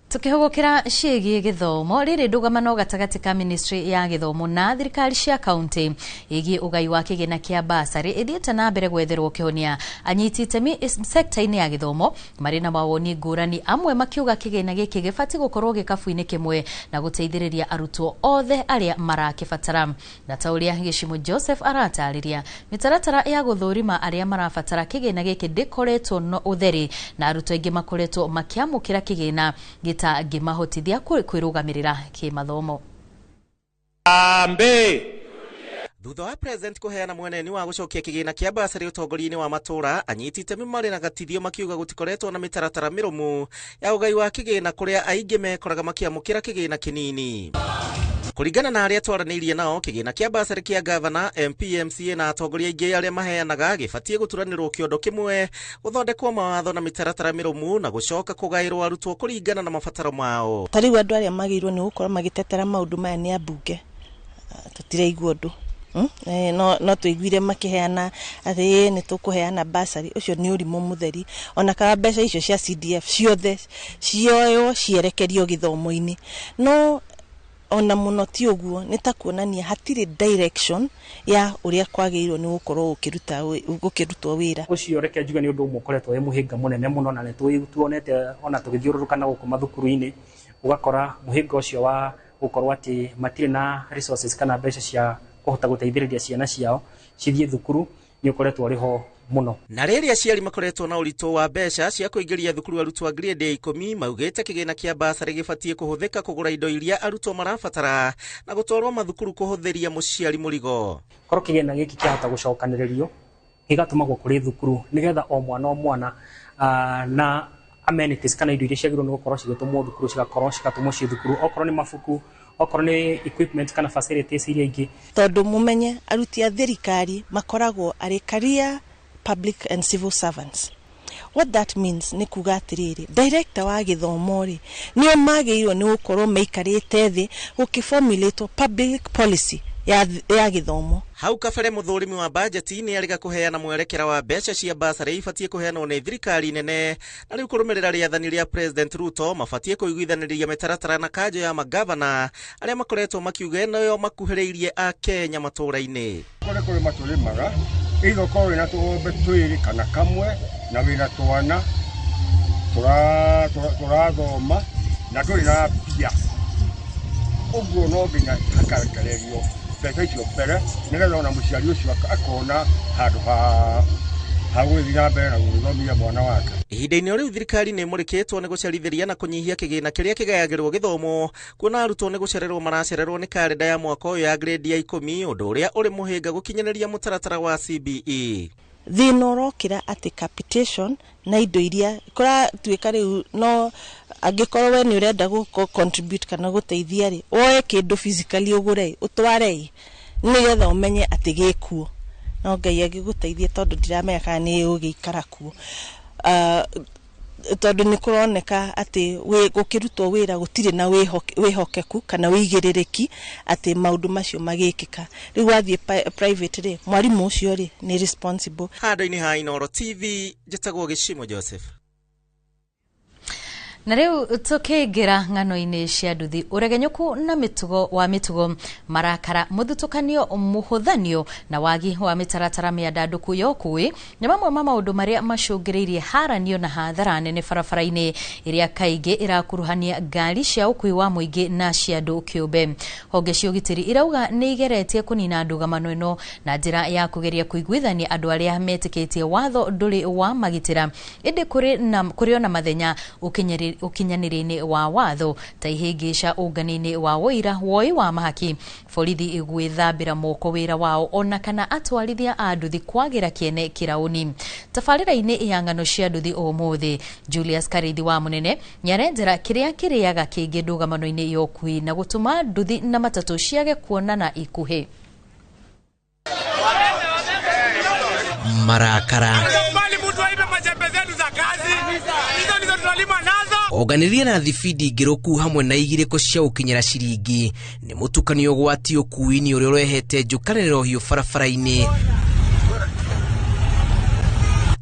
S6: Tukihugukira ciĩgiĩ gĩthomo rĩrĩ ndũgamano gatagatĩ ka ministry ya gĩthomo na thirikari cia kaunti ĩgiĩ ũgai wa kĩgĩna kĩa basarĩ ĩthiĩte na mbere gwetherwo kĩhonia. Anyiti itemi sekta-inĩ ya gĩthomo marĩ na mawoni ngũrani, amwe makiuga kĩgĩna gĩkĩ gĩbatiĩ gũkorwo gĩkabu-inĩ kĩmwe na gũteithĩrĩria arutwo othe arĩa marakĩbatara. Na ta ũrĩa Gĩcimu Joseph aratarĩria, mĩtaratara ya gũthũrima arĩa marabatara kĩgĩna gĩkĩ ndĩkoretwo no ũtheri na arutwo aingĩ makoretwo makĩamũkĩra kĩgĩna gĩta ngĩmahotithia kwĩrũgamĩrĩra kĩmathomo.
S12: Ambe thutha wa president kuheana mweneni wa gucokia kigina kia basarĩ ũtongoria-inĩ wa matũra, anyiti itemi marĩ na gatithio makiuga gũtikoretwo na mĩtaratara mĩrũmu ya ũgai wa kĩgĩna kũrĩa aingĩ mekoraga makĩamũkĩra kĩgĩna kĩnini. Kũringana na arĩa twaranĩirie nao, kĩgĩna kĩa basarĩ kĩa gavana, MP, MCA na atongoria aingĩ arĩa maheanaga gĩbatiĩ gũturanĩrwo kĩondo kĩmwe, gũthondekwo mawatho na mĩtaratara mĩrũmu na gũcoka kũgaĩrwo arutwo kũringana na mabataro mao.
S14: Ta rĩu andũ arĩa magĩrĩirwo nĩ gũkorwo magĩtetera maũndũ maya nĩ ambunge, tũtiraigua ũndũ. No tũiguire makĩheana atĩ nĩ tũkũheana basarĩ, ũcio nĩ ũrimũ mũtheri. Ona kana mbeca icio cia CDF ciothe cioywo cierekerio gĩthomo-inĩ, no ona mũno ti ũguo, nĩ ta kuonania hatirĩ direction ya ũrĩa kwagĩrĩirwo nĩ gũkorwo gũkĩrutwo wĩra
S17: ũcio. Reke njuge nĩ ũndũ ũmwe ũkoretwo wĩ mũhĩnga mũnene mũno, na nĩ tuonete ona tũgĩthiũrũrũka na gũkũ mathukuru-inĩ, ũgakora mũhĩnga ũcio wa gũkorwo atĩ matirĩ na resources kana mbeca cia kũhota gũteithĩrĩria ciana ciao cithiĩ thukuru nĩ ũkoretwo ũrĩ ho mũno.
S12: Na rĩrĩa aciari makoretwo na ũritũ wa mbeca cia kũingĩria thukuru arutwo a grade ya 10 maugĩte kĩgĩna kĩa basarĩ gĩbatiĩ kũhũthĩka kũgũra indo iria arutwo marabatara na gũtwarwo mathukuru kũhũthĩria mũciari mũrigo.
S17: Korwo kĩgĩna gĩkĩ kĩahota gũcokanĩrĩrio gĩgatũmagwo kũrĩ thukuru nĩgetha o mwana o mwana na amenities kana indo iria ciagĩrĩirwo nĩ gũkorwo cigĩtũmwo thukuru cigakorwo cigatũmwo ciĩ thukuru, okorwo nĩ mabuku, okorwo nĩ equipment kana facilities iria ingĩ.
S14: Tondũ mũmenye aruti a thirikari makoragwo arĩ career public and civil servants. What that means nĩ kuga atĩrĩrĩ, director wa gĩthomo rĩ nĩo magĩrĩirwo nĩ gũkorwo maikarĩte thĩ gũkĩformulatwo public policy ya gĩthomo.
S12: Hau kabere mũthũrimi wa bajeti nĩ arĩga kũheana mwerekera wa mbeca cia basarĩ ibatiĩ kũheanwo nĩ thirikari nene, na rĩu kũrũmĩrĩra rĩathani rĩa President Ruto mabatiĩ kũiguithanĩria mĩtaratara na kanjo ya magavana arĩa makoretwo makiuga ĩno makuhĩrĩirie a Kenya matũũra-inĩ.
S15: Kũrĩ kũrĩma tũrĩmaga either ũkorwo wĩna tũgombe twĩrĩ kana kamwe na wĩna twana tũrathoma na ndũrĩ na mbia, ũguo no nginya hakarekererio mbeca icio mbere nĩgetha ona mũciari ũcio akona handũ ha gũgĩthiĩ na mbere na gũgĩthomithia mwana wake.
S12: Ihinda-inĩ rĩu thirikari nĩ ĩmũrĩkĩtwo nĩ gũcerithĩria na kũnyihia kĩgĩna kĩrĩa kĩgayagĩrwo gĩthomo, kuona arutwo nĩ gũcererwo maracererwo nĩ karenda ya mwaka ũyũ ya grade ya 10, ũndũ ũrĩa ũrĩ mũhĩnga gũkinyanĩria mũtaratara wa CBE.
S14: Thĩna ũrokĩra atĩ capitation na indo iria kũratuĩka rĩu, no angĩkorwo we nĩ ũrenda gũ contribute kana gũteithia rĩ, woe kĩndũ physically, ũgũre, ũtware nĩgetha ũmenye atĩ gĩkuo. No Ngai agĩgũteithie, tondũ ndiramenya kana nĩ ĩgũgĩikara kuo, tondũ nĩ kũroneka atĩ gũkĩrutwo wĩra gũtirĩ na wĩhokeku kana wĩigĩrĩrĩki atĩ maũndũ macio magĩkĩka. Rĩu wathiĩ private rĩ, mwarimũ ũcio rĩ nĩ responsible.
S12: Handũ-inĩ ha Inooro TV, njĩtagwo Gĩcimo Joseph.
S6: Na rĩu tũkĩingĩra ng'ano-inĩ cia nduthi. Ũregenyũku na mĩtugo wa mĩtugo, marakara, mũthutũkanio, mũhũthanio na wagi wa mĩtaratara mĩandandũku ya ũkui nĩ mamwe ma maũndũ marĩa macũngĩrĩirie haranio na hathara nene barabara-inĩ, ĩrĩa kaingĩ ĩrakuruhania ngari cia ũkui wa mũingĩ na cia andũ kĩũmbe. Honge cia ũgitĩri irauga nĩ igeretie kũnina ndũgamano ĩno na njĩra ya kũgeria kũiguithania andũ arĩa metĩkĩtie watho ndũrĩ wa magitĩra, ĩndĩ kũrĩ ona mathenya ũkinyanĩria-inĩ wa watho ta ihĩngĩca ũngania-inĩ wa ũira, woi wa mahaki, borithi gwĩthambĩra moko wĩra wao, ona kana atwarithia a nduthi kwagĩra kĩene kĩraũni. Tabarĩra-inĩ ya ng'ano cia nduthi ũmũthĩ, Julius Karithi wa Mũnene nĩarenjera kĩrĩa kĩrĩaga kĩngĩ ndũgamano-inĩ ya ũkui na gũtũma nduthi na matatũ ciage kuonana ikuhĩ.
S16: Marakara, onganĩria na thibindi ngĩrũku hamwe na igirĩko cia gũkinyĩra ciringi nĩ mũtukanio ũgwati ũkuui-inĩ ũrĩa ũrehete njũkanĩrĩro hiũ barabara-inĩ.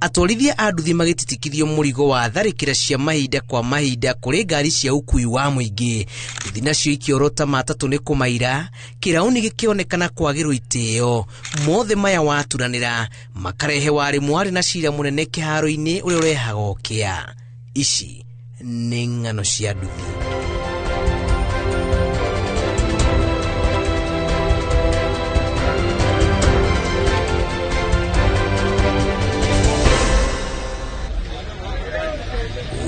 S16: Atwarithia a nduthi magĩtitikithio mũrigo wa tharĩkĩra cia mahinda kwa mahinda kũrĩ ngari cia ũkui wa mũingĩ. Nduthi nacio ikĩorota matatũ nĩ kũmaira, kĩraũni gĩkĩonekana kwagĩrwo itĩo. Mothe maya waturanĩra makarehe warĩ mwarĩ na cira mũnene kĩharo-inĩ ũrĩa ũrehaga ũkĩa. Ici nĩ ng'ano cia nduthi.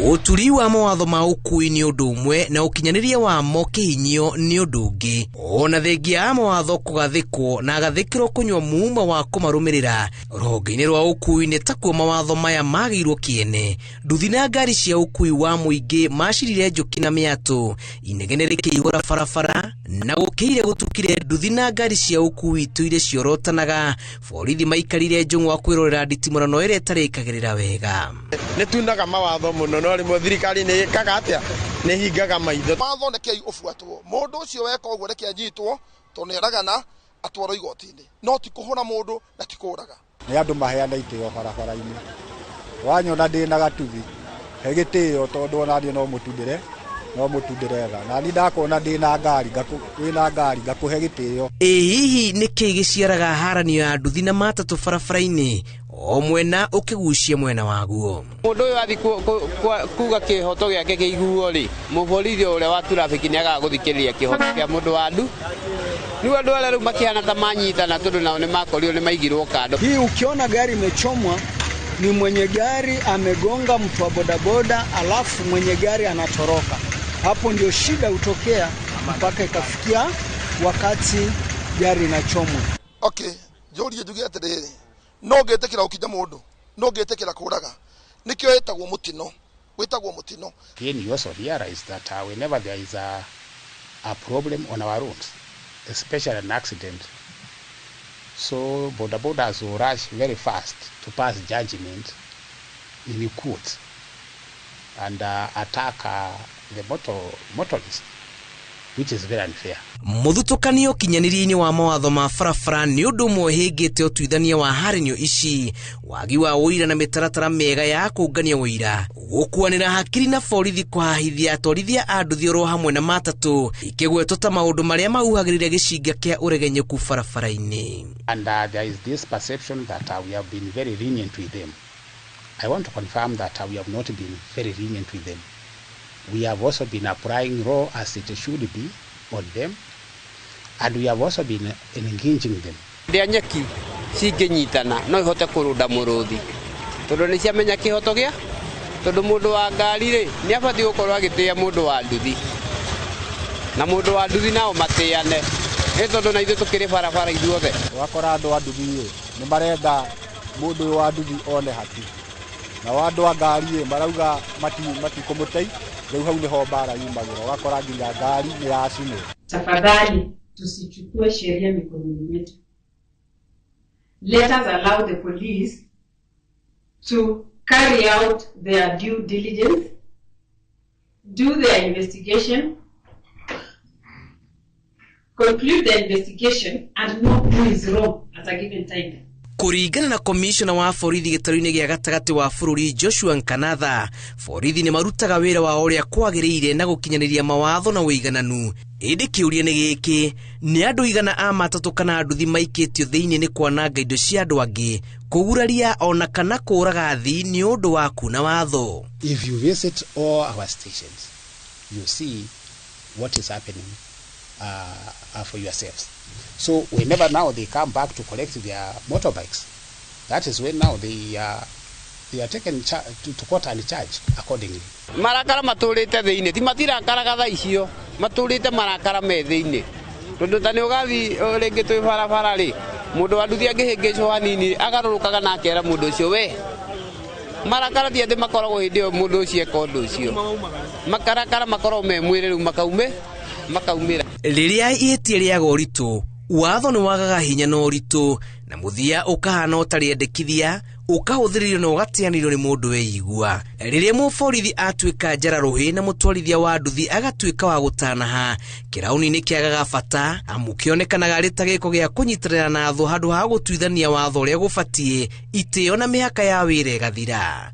S16: Ũturi wa mawatho ma ũkui nĩ ũndũ ũmwe na ũkinyanĩria wamo kĩhinyio nĩ ũndũ ũngĩ. Ona thengia ya mawatho kũgathĩkwo na agathĩkĩrwo kũnyua muma wa kũmarũmĩrĩra rũhonge-inĩ rwa ũkui nĩ takuo mawatho maya magĩirwo kĩene. Nduthi na ngari cia ũkui wa mũingĩ macirire njũkĩ na mĩatũ, inegene rĩkĩihũra barabara na gũkĩire gũtukire. Nduthi na ngari cia ũkui itũire ciorotanaga, borithi maikarire njũng'wa kwĩrorera nditimũrano ĩrĩa ĩtarĩkagĩrĩra wega.
S22: Nĩ tunaga mawatho mũno, no rĩmwe thirikari nĩ ĩkaga atĩa, nĩ hingaga maitho.
S18: Watho rekei ũbuatwo, mũndũ ũcio weka ũguo reke anyitwo, tondũ nĩ aragana atwarwo igoti-inĩ, no ti kũhũra mũndũ na ti kũũraga.
S19: Nĩ andũ maheana itĩo barabara-inĩ, wanyona ndĩ na gatuthi he gĩtĩo, tondũ ona niĩ no mũtundĩre tha, na niĩ ndakuona ndĩ na ngari ngakũhe gĩtĩo.
S16: Ĩ hihi nĩ kĩĩ gĩciaraga haranio ya nduthi na matatũ barabara-inĩ, o mwena ũkĩgucia mwena waguo?
S24: Mũndũ ũyũ athiĩ kuga kĩhoto gĩake kĩiguo rĩ, mũborithi ũrĩa wa traffic nĩ agaga gũthikĩrĩria kĩhoto kĩa mũndũ wa ndu. Rĩu andũ arĩa rĩu makĩhana ta manyitana, tondũ nao nĩ makorirwo nĩ maigirwo kando.
S23: Hii ukiona gari imechomwa ni mwenye gari amegonga mtu wa bodaboda, alafu mwenye gari anatoroka. Hapo ndio shida hutokea mpaka ikafikia wakati gari inachomwa.
S18: Okay, njũrie njuge atĩrĩrĩ, no ngĩtĩkĩra gũkinya mũndũ, no ngĩtĩkĩra kũraga, nĩkĩo ĩtagwo mũtino, wĩtagwo mũtino.
S25: Then you also realize that whenever there is a problem on our roads, especially an accident, so boda bodas will rush very fast to pass judgment in court and attack the motorist, which is very unfair.
S16: Mũthutũkanio ũkinyanĩria-inĩ wa mawatho ma barabara nĩ ũndũ ũmwe ũhĩngĩte ũtuithania wa haranio ici, wagi wa ũira na mĩtaratara mĩega ya kũngania ũira, gũkuanĩra hakiri na borithi kũhahithia atwarithia a nduthi oro hamwe na matatũ ikĩgwetwo ta maũndũ marĩa mahuhagĩrĩria gĩcinga kĩa ũregenyũku barabara-inĩ.
S25: And there is this perception that we have been very lenient with them. I want to confirm that we have not been very lenient with them. We have also been applying law as it should be on them, and we have also been engaging them.
S24: Ndĩa nyeki cingĩnyitana no ihote kũrũnda mũrũthi, tondũ nĩ ciamenya kĩhoto gĩa, tondũ mũndũ wa ngari rĩ nĩ abatiĩ gũkorwo agĩtĩĩa mũndũ wa nduthi, na mũndũ wa nduthi nao matĩane, nĩ tondũ na ithuĩ tũkĩrĩ barabara ithuothe.
S19: Ũgakora andũ a nduthi nĩ marenda Mũndũ ũyũ wa nduthi one haki. Nao andũ a ngari ĩ marauga matikũmũtei, rĩu hau nĩho mbara yumagĩra, ũgakora nginya ngari nĩ yacinwo.
S1: Tafadhali tusichukue sheria mikononi mwetu. Let us allow the police to carry out their due diligence, do their investigation, conclude the investigation and know who is wrong at a given time.
S16: Kũringana na komishona wa borithi gĩtarũ-inĩ gĩa gatagatĩ wa bũrũri Joshua Nkanatha, borithi nĩ marutaga wĩra wao ũrĩa kwagĩrĩire na gũkinyanĩria mawatho na ũigananu. Ĩndĩ kĩũria nĩ gĩkĩ, nĩ andũ igana a matatũ kana nduthi maikĩtio thĩinĩ nĩ kwananga indo cia andũ angĩ, kũguraria ona kana kũũraga athii nĩ ũndũ wa kuna watho.
S25: If you visit all our stations, you see what is happening for yourselves. So whenever now they come back to collect their motorbikes, that is when now they are taken to court and charged accordingly.
S24: Marakara matũrĩte thĩinĩ, ti matirakaraga thaa icio, matũrĩte marakara me thĩinĩ. Tondũ ta nĩ ũgathiĩ rĩngĩ twĩ barabara rĩ, mũndũ wa nduthi angĩhĩngĩcwo hanini agarũrũkaga na akera mũndũ ũcio we. Marakara ti atĩ makoragwo hĩndĩ ĩyo mũndũ ũcio eka ũndũ ũcio. Makarakara makoragwo me mwĩrĩ rĩu makaumĩra.
S16: Rĩrĩa ihĩtia rĩaga ũritũ, watho nĩ wagaga hinya na ũritũ, na mũthia ũkahana ũtarĩ endekithia, ũkahũthĩrĩrio na ũgateanĩrio nĩ mũndũ weigua. Rĩrĩa mũborithi atuĩka njara rũhĩ na mũtwarithia wa nduthi agatuĩka wa gũtanaha, kĩrauni nĩ kĩagaga bata, amu kĩonekanaga arĩ ta gĩko gĩa kũnyitanĩra na thũ handũ ha gũtuithania watho ũrĩa gũbatiĩ, itĩo na mĩhaka ya wĩra ĩgathira.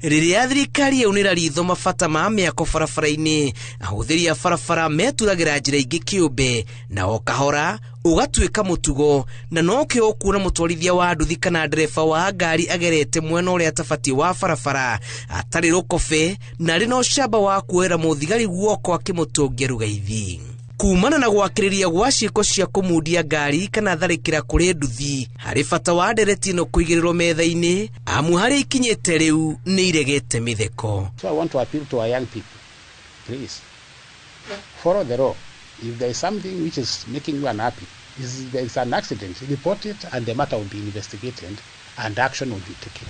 S16: Rĩrĩa thirikari yaunĩra ritho mabata ma mĩako barabara-inĩ, ahũthĩri a barabara meturagĩra njĩra ingĩ kĩũmbe, na o kahora ũgatuĩka mũtugo, na nokĩo ũkuona mũtwarithia wa nduthi kana ndereba wa ngari agerete mwena ũrĩa atabatiĩ wa barabara, atarĩ rũkobe na arĩ na ũcamba wa kuoera mũthigari guoko akĩmũtũngia rũgaithi. Kumana na gwakĩrĩria gwa ciĩko cia kũmundia ngari kana tharĩkĩra kũrĩ nduthi, harĩ bata wa ndereti ĩno kũigĩrĩrwo metha-inĩ, amu harĩa ikinyĩte rĩu nĩ iregete mĩtheko.
S25: So I want to appeal to our young people, please follow the law. If there is something which is making you unhappy, if there is an accident, report it and the matter will be investigated and action will be taken.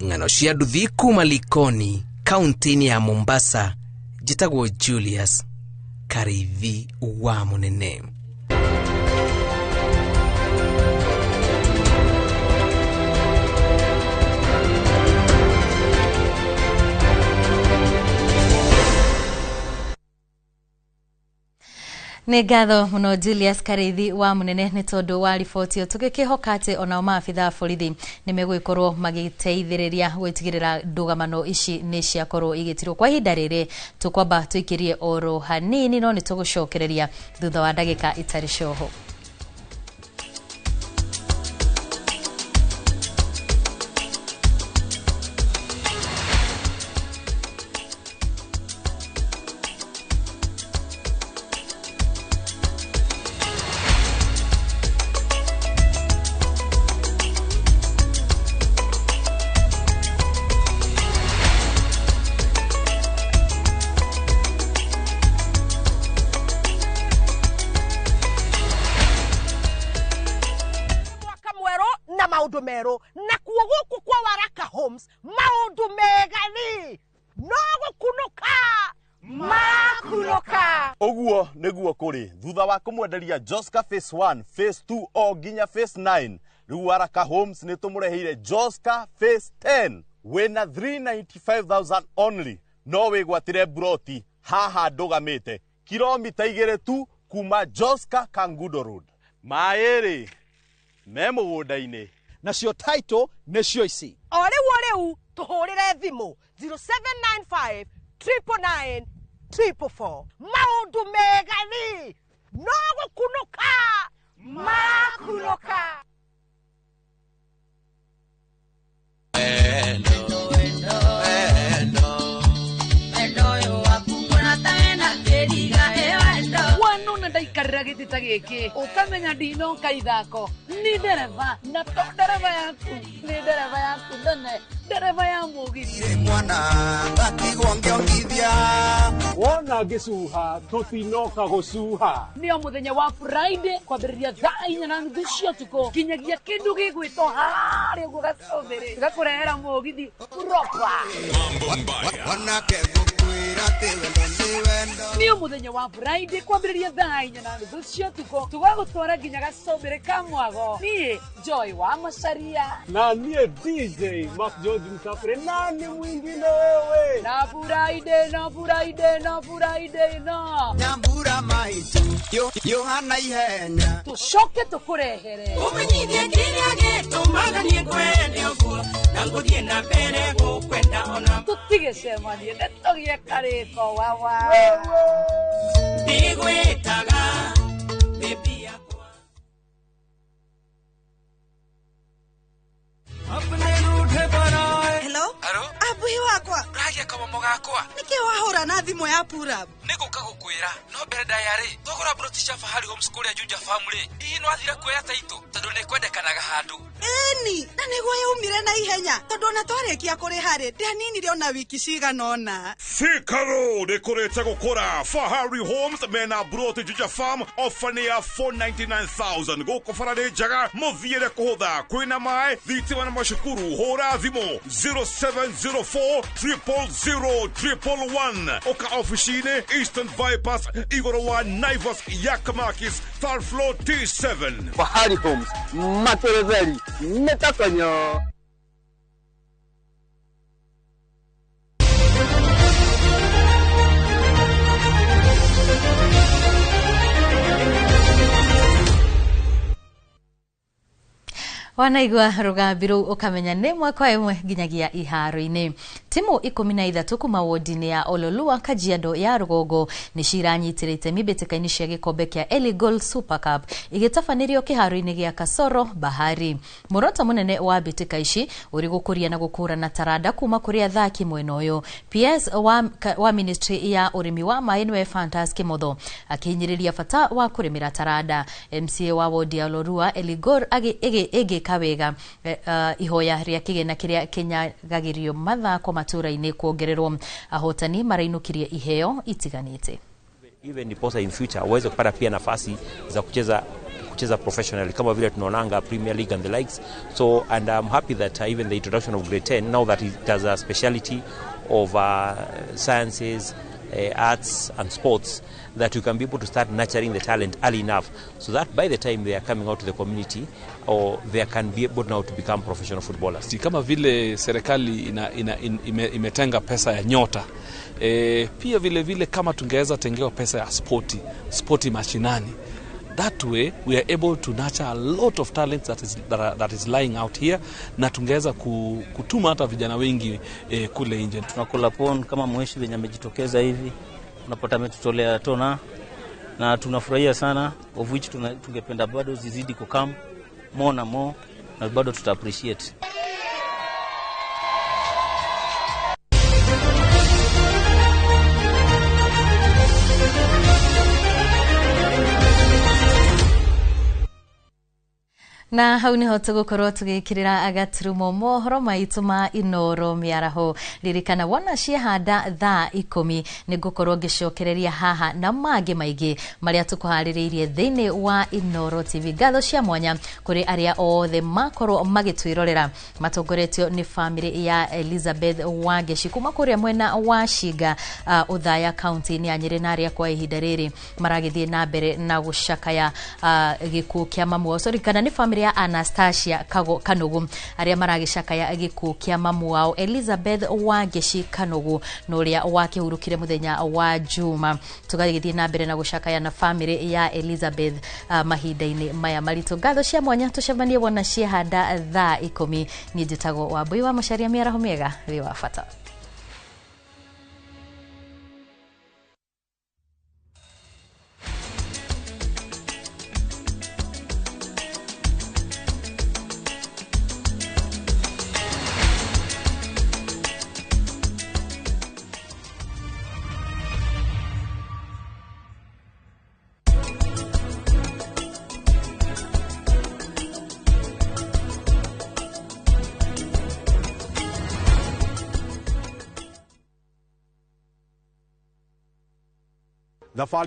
S16: Ng'ano cia nduthi kuma Likoni, kaunti-inĩ ya Mombasa, njĩtagwo Julius Karithi wa Munene.
S6: Nĩ ngatho mũno Julius Karithi wa Munene nĩ tondũ wa riboti ĩyo, tũgĩkĩhoka atĩ onao maabitha a borithi nĩ megũgĩkorwo magĩteithĩrĩria gwĩtigĩrĩra ndũgamano ici nĩ ciakorwo igĩtirwo. Kwa ihinda rĩrĩ tũkwamba tũikĩrie oro hanini, no nĩ tũgũcokereria thutha wa ndagĩka itarĩ coho.
S5: Mero na kuo guku kwa Waraka Homes maundu mega ni no gukunuka makunuka.
S7: Uguo niguo kuri thutha wa kumwenderia Joska Phase 1, Phase 2 o nginya Phase 9, riu Waraka Homes ni tumureheire Joska Phase 10 wina 395,000 only, no wigwatire broti haha ndugamite kilomita 2 tu kuma Joska Kangudo Road. Mairi me mugunda-ini
S8: nacio title nĩcio ici.
S5: O rĩu tũhũrĩre thimũ 0795 999 444. Maũndũ mega ni no gũkunũka makunũka.
S20: Wanona ndaikarĩra gĩtĩ ta gĩkĩ ũkamenya ndinoka ithako ni ndereba na to ndereba yaku ni ndereba yaku nene ndereba ya mũgithi
S26: mwana ngatigwo ngĩongithia
S27: wona
S2: Wona ngĩcuha tũtinoka gũcuha.
S20: Nĩo mũthenya wa Friday kwambĩrĩria thaa 4:30 cia ũtukũ nginyagia kĩndũ gĩgwĩtwo harĩa ũguo gacũmbĩrĩ gakũrehera mũgithi proper. Nĩo mũthenya wa Friday kwambĩrĩria thaa 4:30 cia ũtukũ tũgagũtwara nginya gacũmbĩrĩ ka mwago. Niĩ Joy wa Macharia
S2: na niĩ DJ Mark George Msafiri, nani mwingine wewe?
S20: Na Friday no Friday no Friday no
S4: Nyambura maitu Yohana ihenya
S20: tucoke tukurehere
S4: umenyithie kĩrĩa gĩtũmaga niĩ ngwende ũguo na ngũthiĩ na mbere gũkwenda ona
S20: tũtigĩcemanie nĩtũgĩe karĩko wawa
S4: ndigwĩtaga baby yakwa.
S9: Hello? Abuhi wakwa.
S11: Uragia kamomo gakwa.
S9: Nĩkĩ wahũra na thimũ ya Purab?
S11: Nĩngũka gũkwĩra no mbere ndaya rĩ twagũra broti cia Fahari Homes kũrĩa Juja Farm rĩ hihi no athire kuoya taitũ tondũ nĩkwendekanaga handũ.
S9: Ĩni, na nĩguo yaumire na ihenya tondũ ona twarĩkia kũrĩha rĩ ndianinire ona wiki cigana ũna.
S13: Thika Road ĩkũrĩte gũkũra. Fahari Homes mena broti Juja Farm ofa nĩ ya 499,000 gũkũ bara nĩ njega mũthiĩre kũhũtha kwĩna maĩ thitima na macukuru. Hũra thimũ 0704 000 111 oka ofici-inĩ Eastern Bypass igũrũ wa Naivas Yakamakis third floor T7.
S26: Fahari Homes materetheri nĩtakonyo.
S6: Wanaigua rũgambi rũu ũkamenya nĩ ĩmwe kwa ĩmwe nginyagia iharo-inĩ. Timu 13 kuma wodi-inĩ ya Ololua Kajiado ya rũgongo nĩ ciranyitire itemi mbĩtĩka-inĩ cia gĩkombe kĩa Elgol Super Cup igĩtabanĩrio kĩharo-inĩ gĩa Kasoro Bahari. Muoroto mũnene wa mbĩtĩka ici ũrĩ gũkũria na gũkũrana taranda kuma kũrĩ athaki mwena ũyũ. PS wa ministry ya ũrĩmi wa maĩ nĩwe Fantas Kimotho akĩhinyĩrĩria bata wa kũrĩmĩra taranda. MCA wa wodi ya Ololua Elgol ĩgĩka wega ihoya rĩa kĩgĩna kĩrĩa kĩnyagagĩrio mathako matũra-inĩ kuongererwo. Ahotani marainũkirie iheo itiganĩte.
S27: Even ndiposa in future waweze kupata pia nafasi za kucheza professionally kama vile tunaonanga Premier League and the likes. So and I'm happy that even the introduction of grade 10 now that it has a speciality of sciences, arts and sports, that you can be able to start nurturing the talent early enough so that by the time they are coming out to the community or they can be able now to become professional footballers.
S28: Kama vile serikali imetenga pesa ya nyota, pia vile vile kama tungeweza tengewa pesa ya sporti mashinani. That way we are able to nurture a lot of talents that is lying out here, na tungeweza kutuma hata vijana wengi kule nje.
S29: Tunakula pon kama mweshi venye amejitokeza hivi, unapata ametutolea tona na tunafurahia sana, of which tungependa bado zizidi kukam more na more, na bado tuta appreciate.
S6: Na hau niho tũgũkorwo tũgĩkĩrĩra agaturumo mohoro maitũ ma Inoro mĩaraho. Ririkana wona ciehanda thaa 10 nĩ ngũkorwo ngĩcokereria haha na mangĩ maingĩ marĩa tũkũharĩrĩirie thĩinĩ wa Inoro TV. Ngatho cia mwanya kũrĩ arĩa othe makorwo magĩtwĩrorera matongoretio nĩ famĩlĩ ya Elizabeth Wangeci kuma kũrĩa mwena wa Shinga, Othaya county-inĩ ya Nyĩrĩ, na arĩa kwa ihinda rĩrĩ maragĩthiĩ na mbere na gũcakaya gĩkuũ kĩa mamu wao. Sorry, kana nĩ famĩlĩ ya Anastasia Kanugu arĩa maragĩcakaya gĩkuũ kĩa mamu wao Elizabeth Wangeci Kanugu na ũrĩa wakĩhurũkire mũthenya wa Juma. Tũgagĩthiĩ na mbere na gũcakaya na famĩlĩ ya Elizabeth mahinda-inĩ maya maritũ. Ngatho cia mwanya, tũcemanie wona ciehanda thaa 10. Niĩ njĩtagwo Wambui wa Macharia, mĩaraho mĩega wĩ wa bata.
S2: Thabarĩ.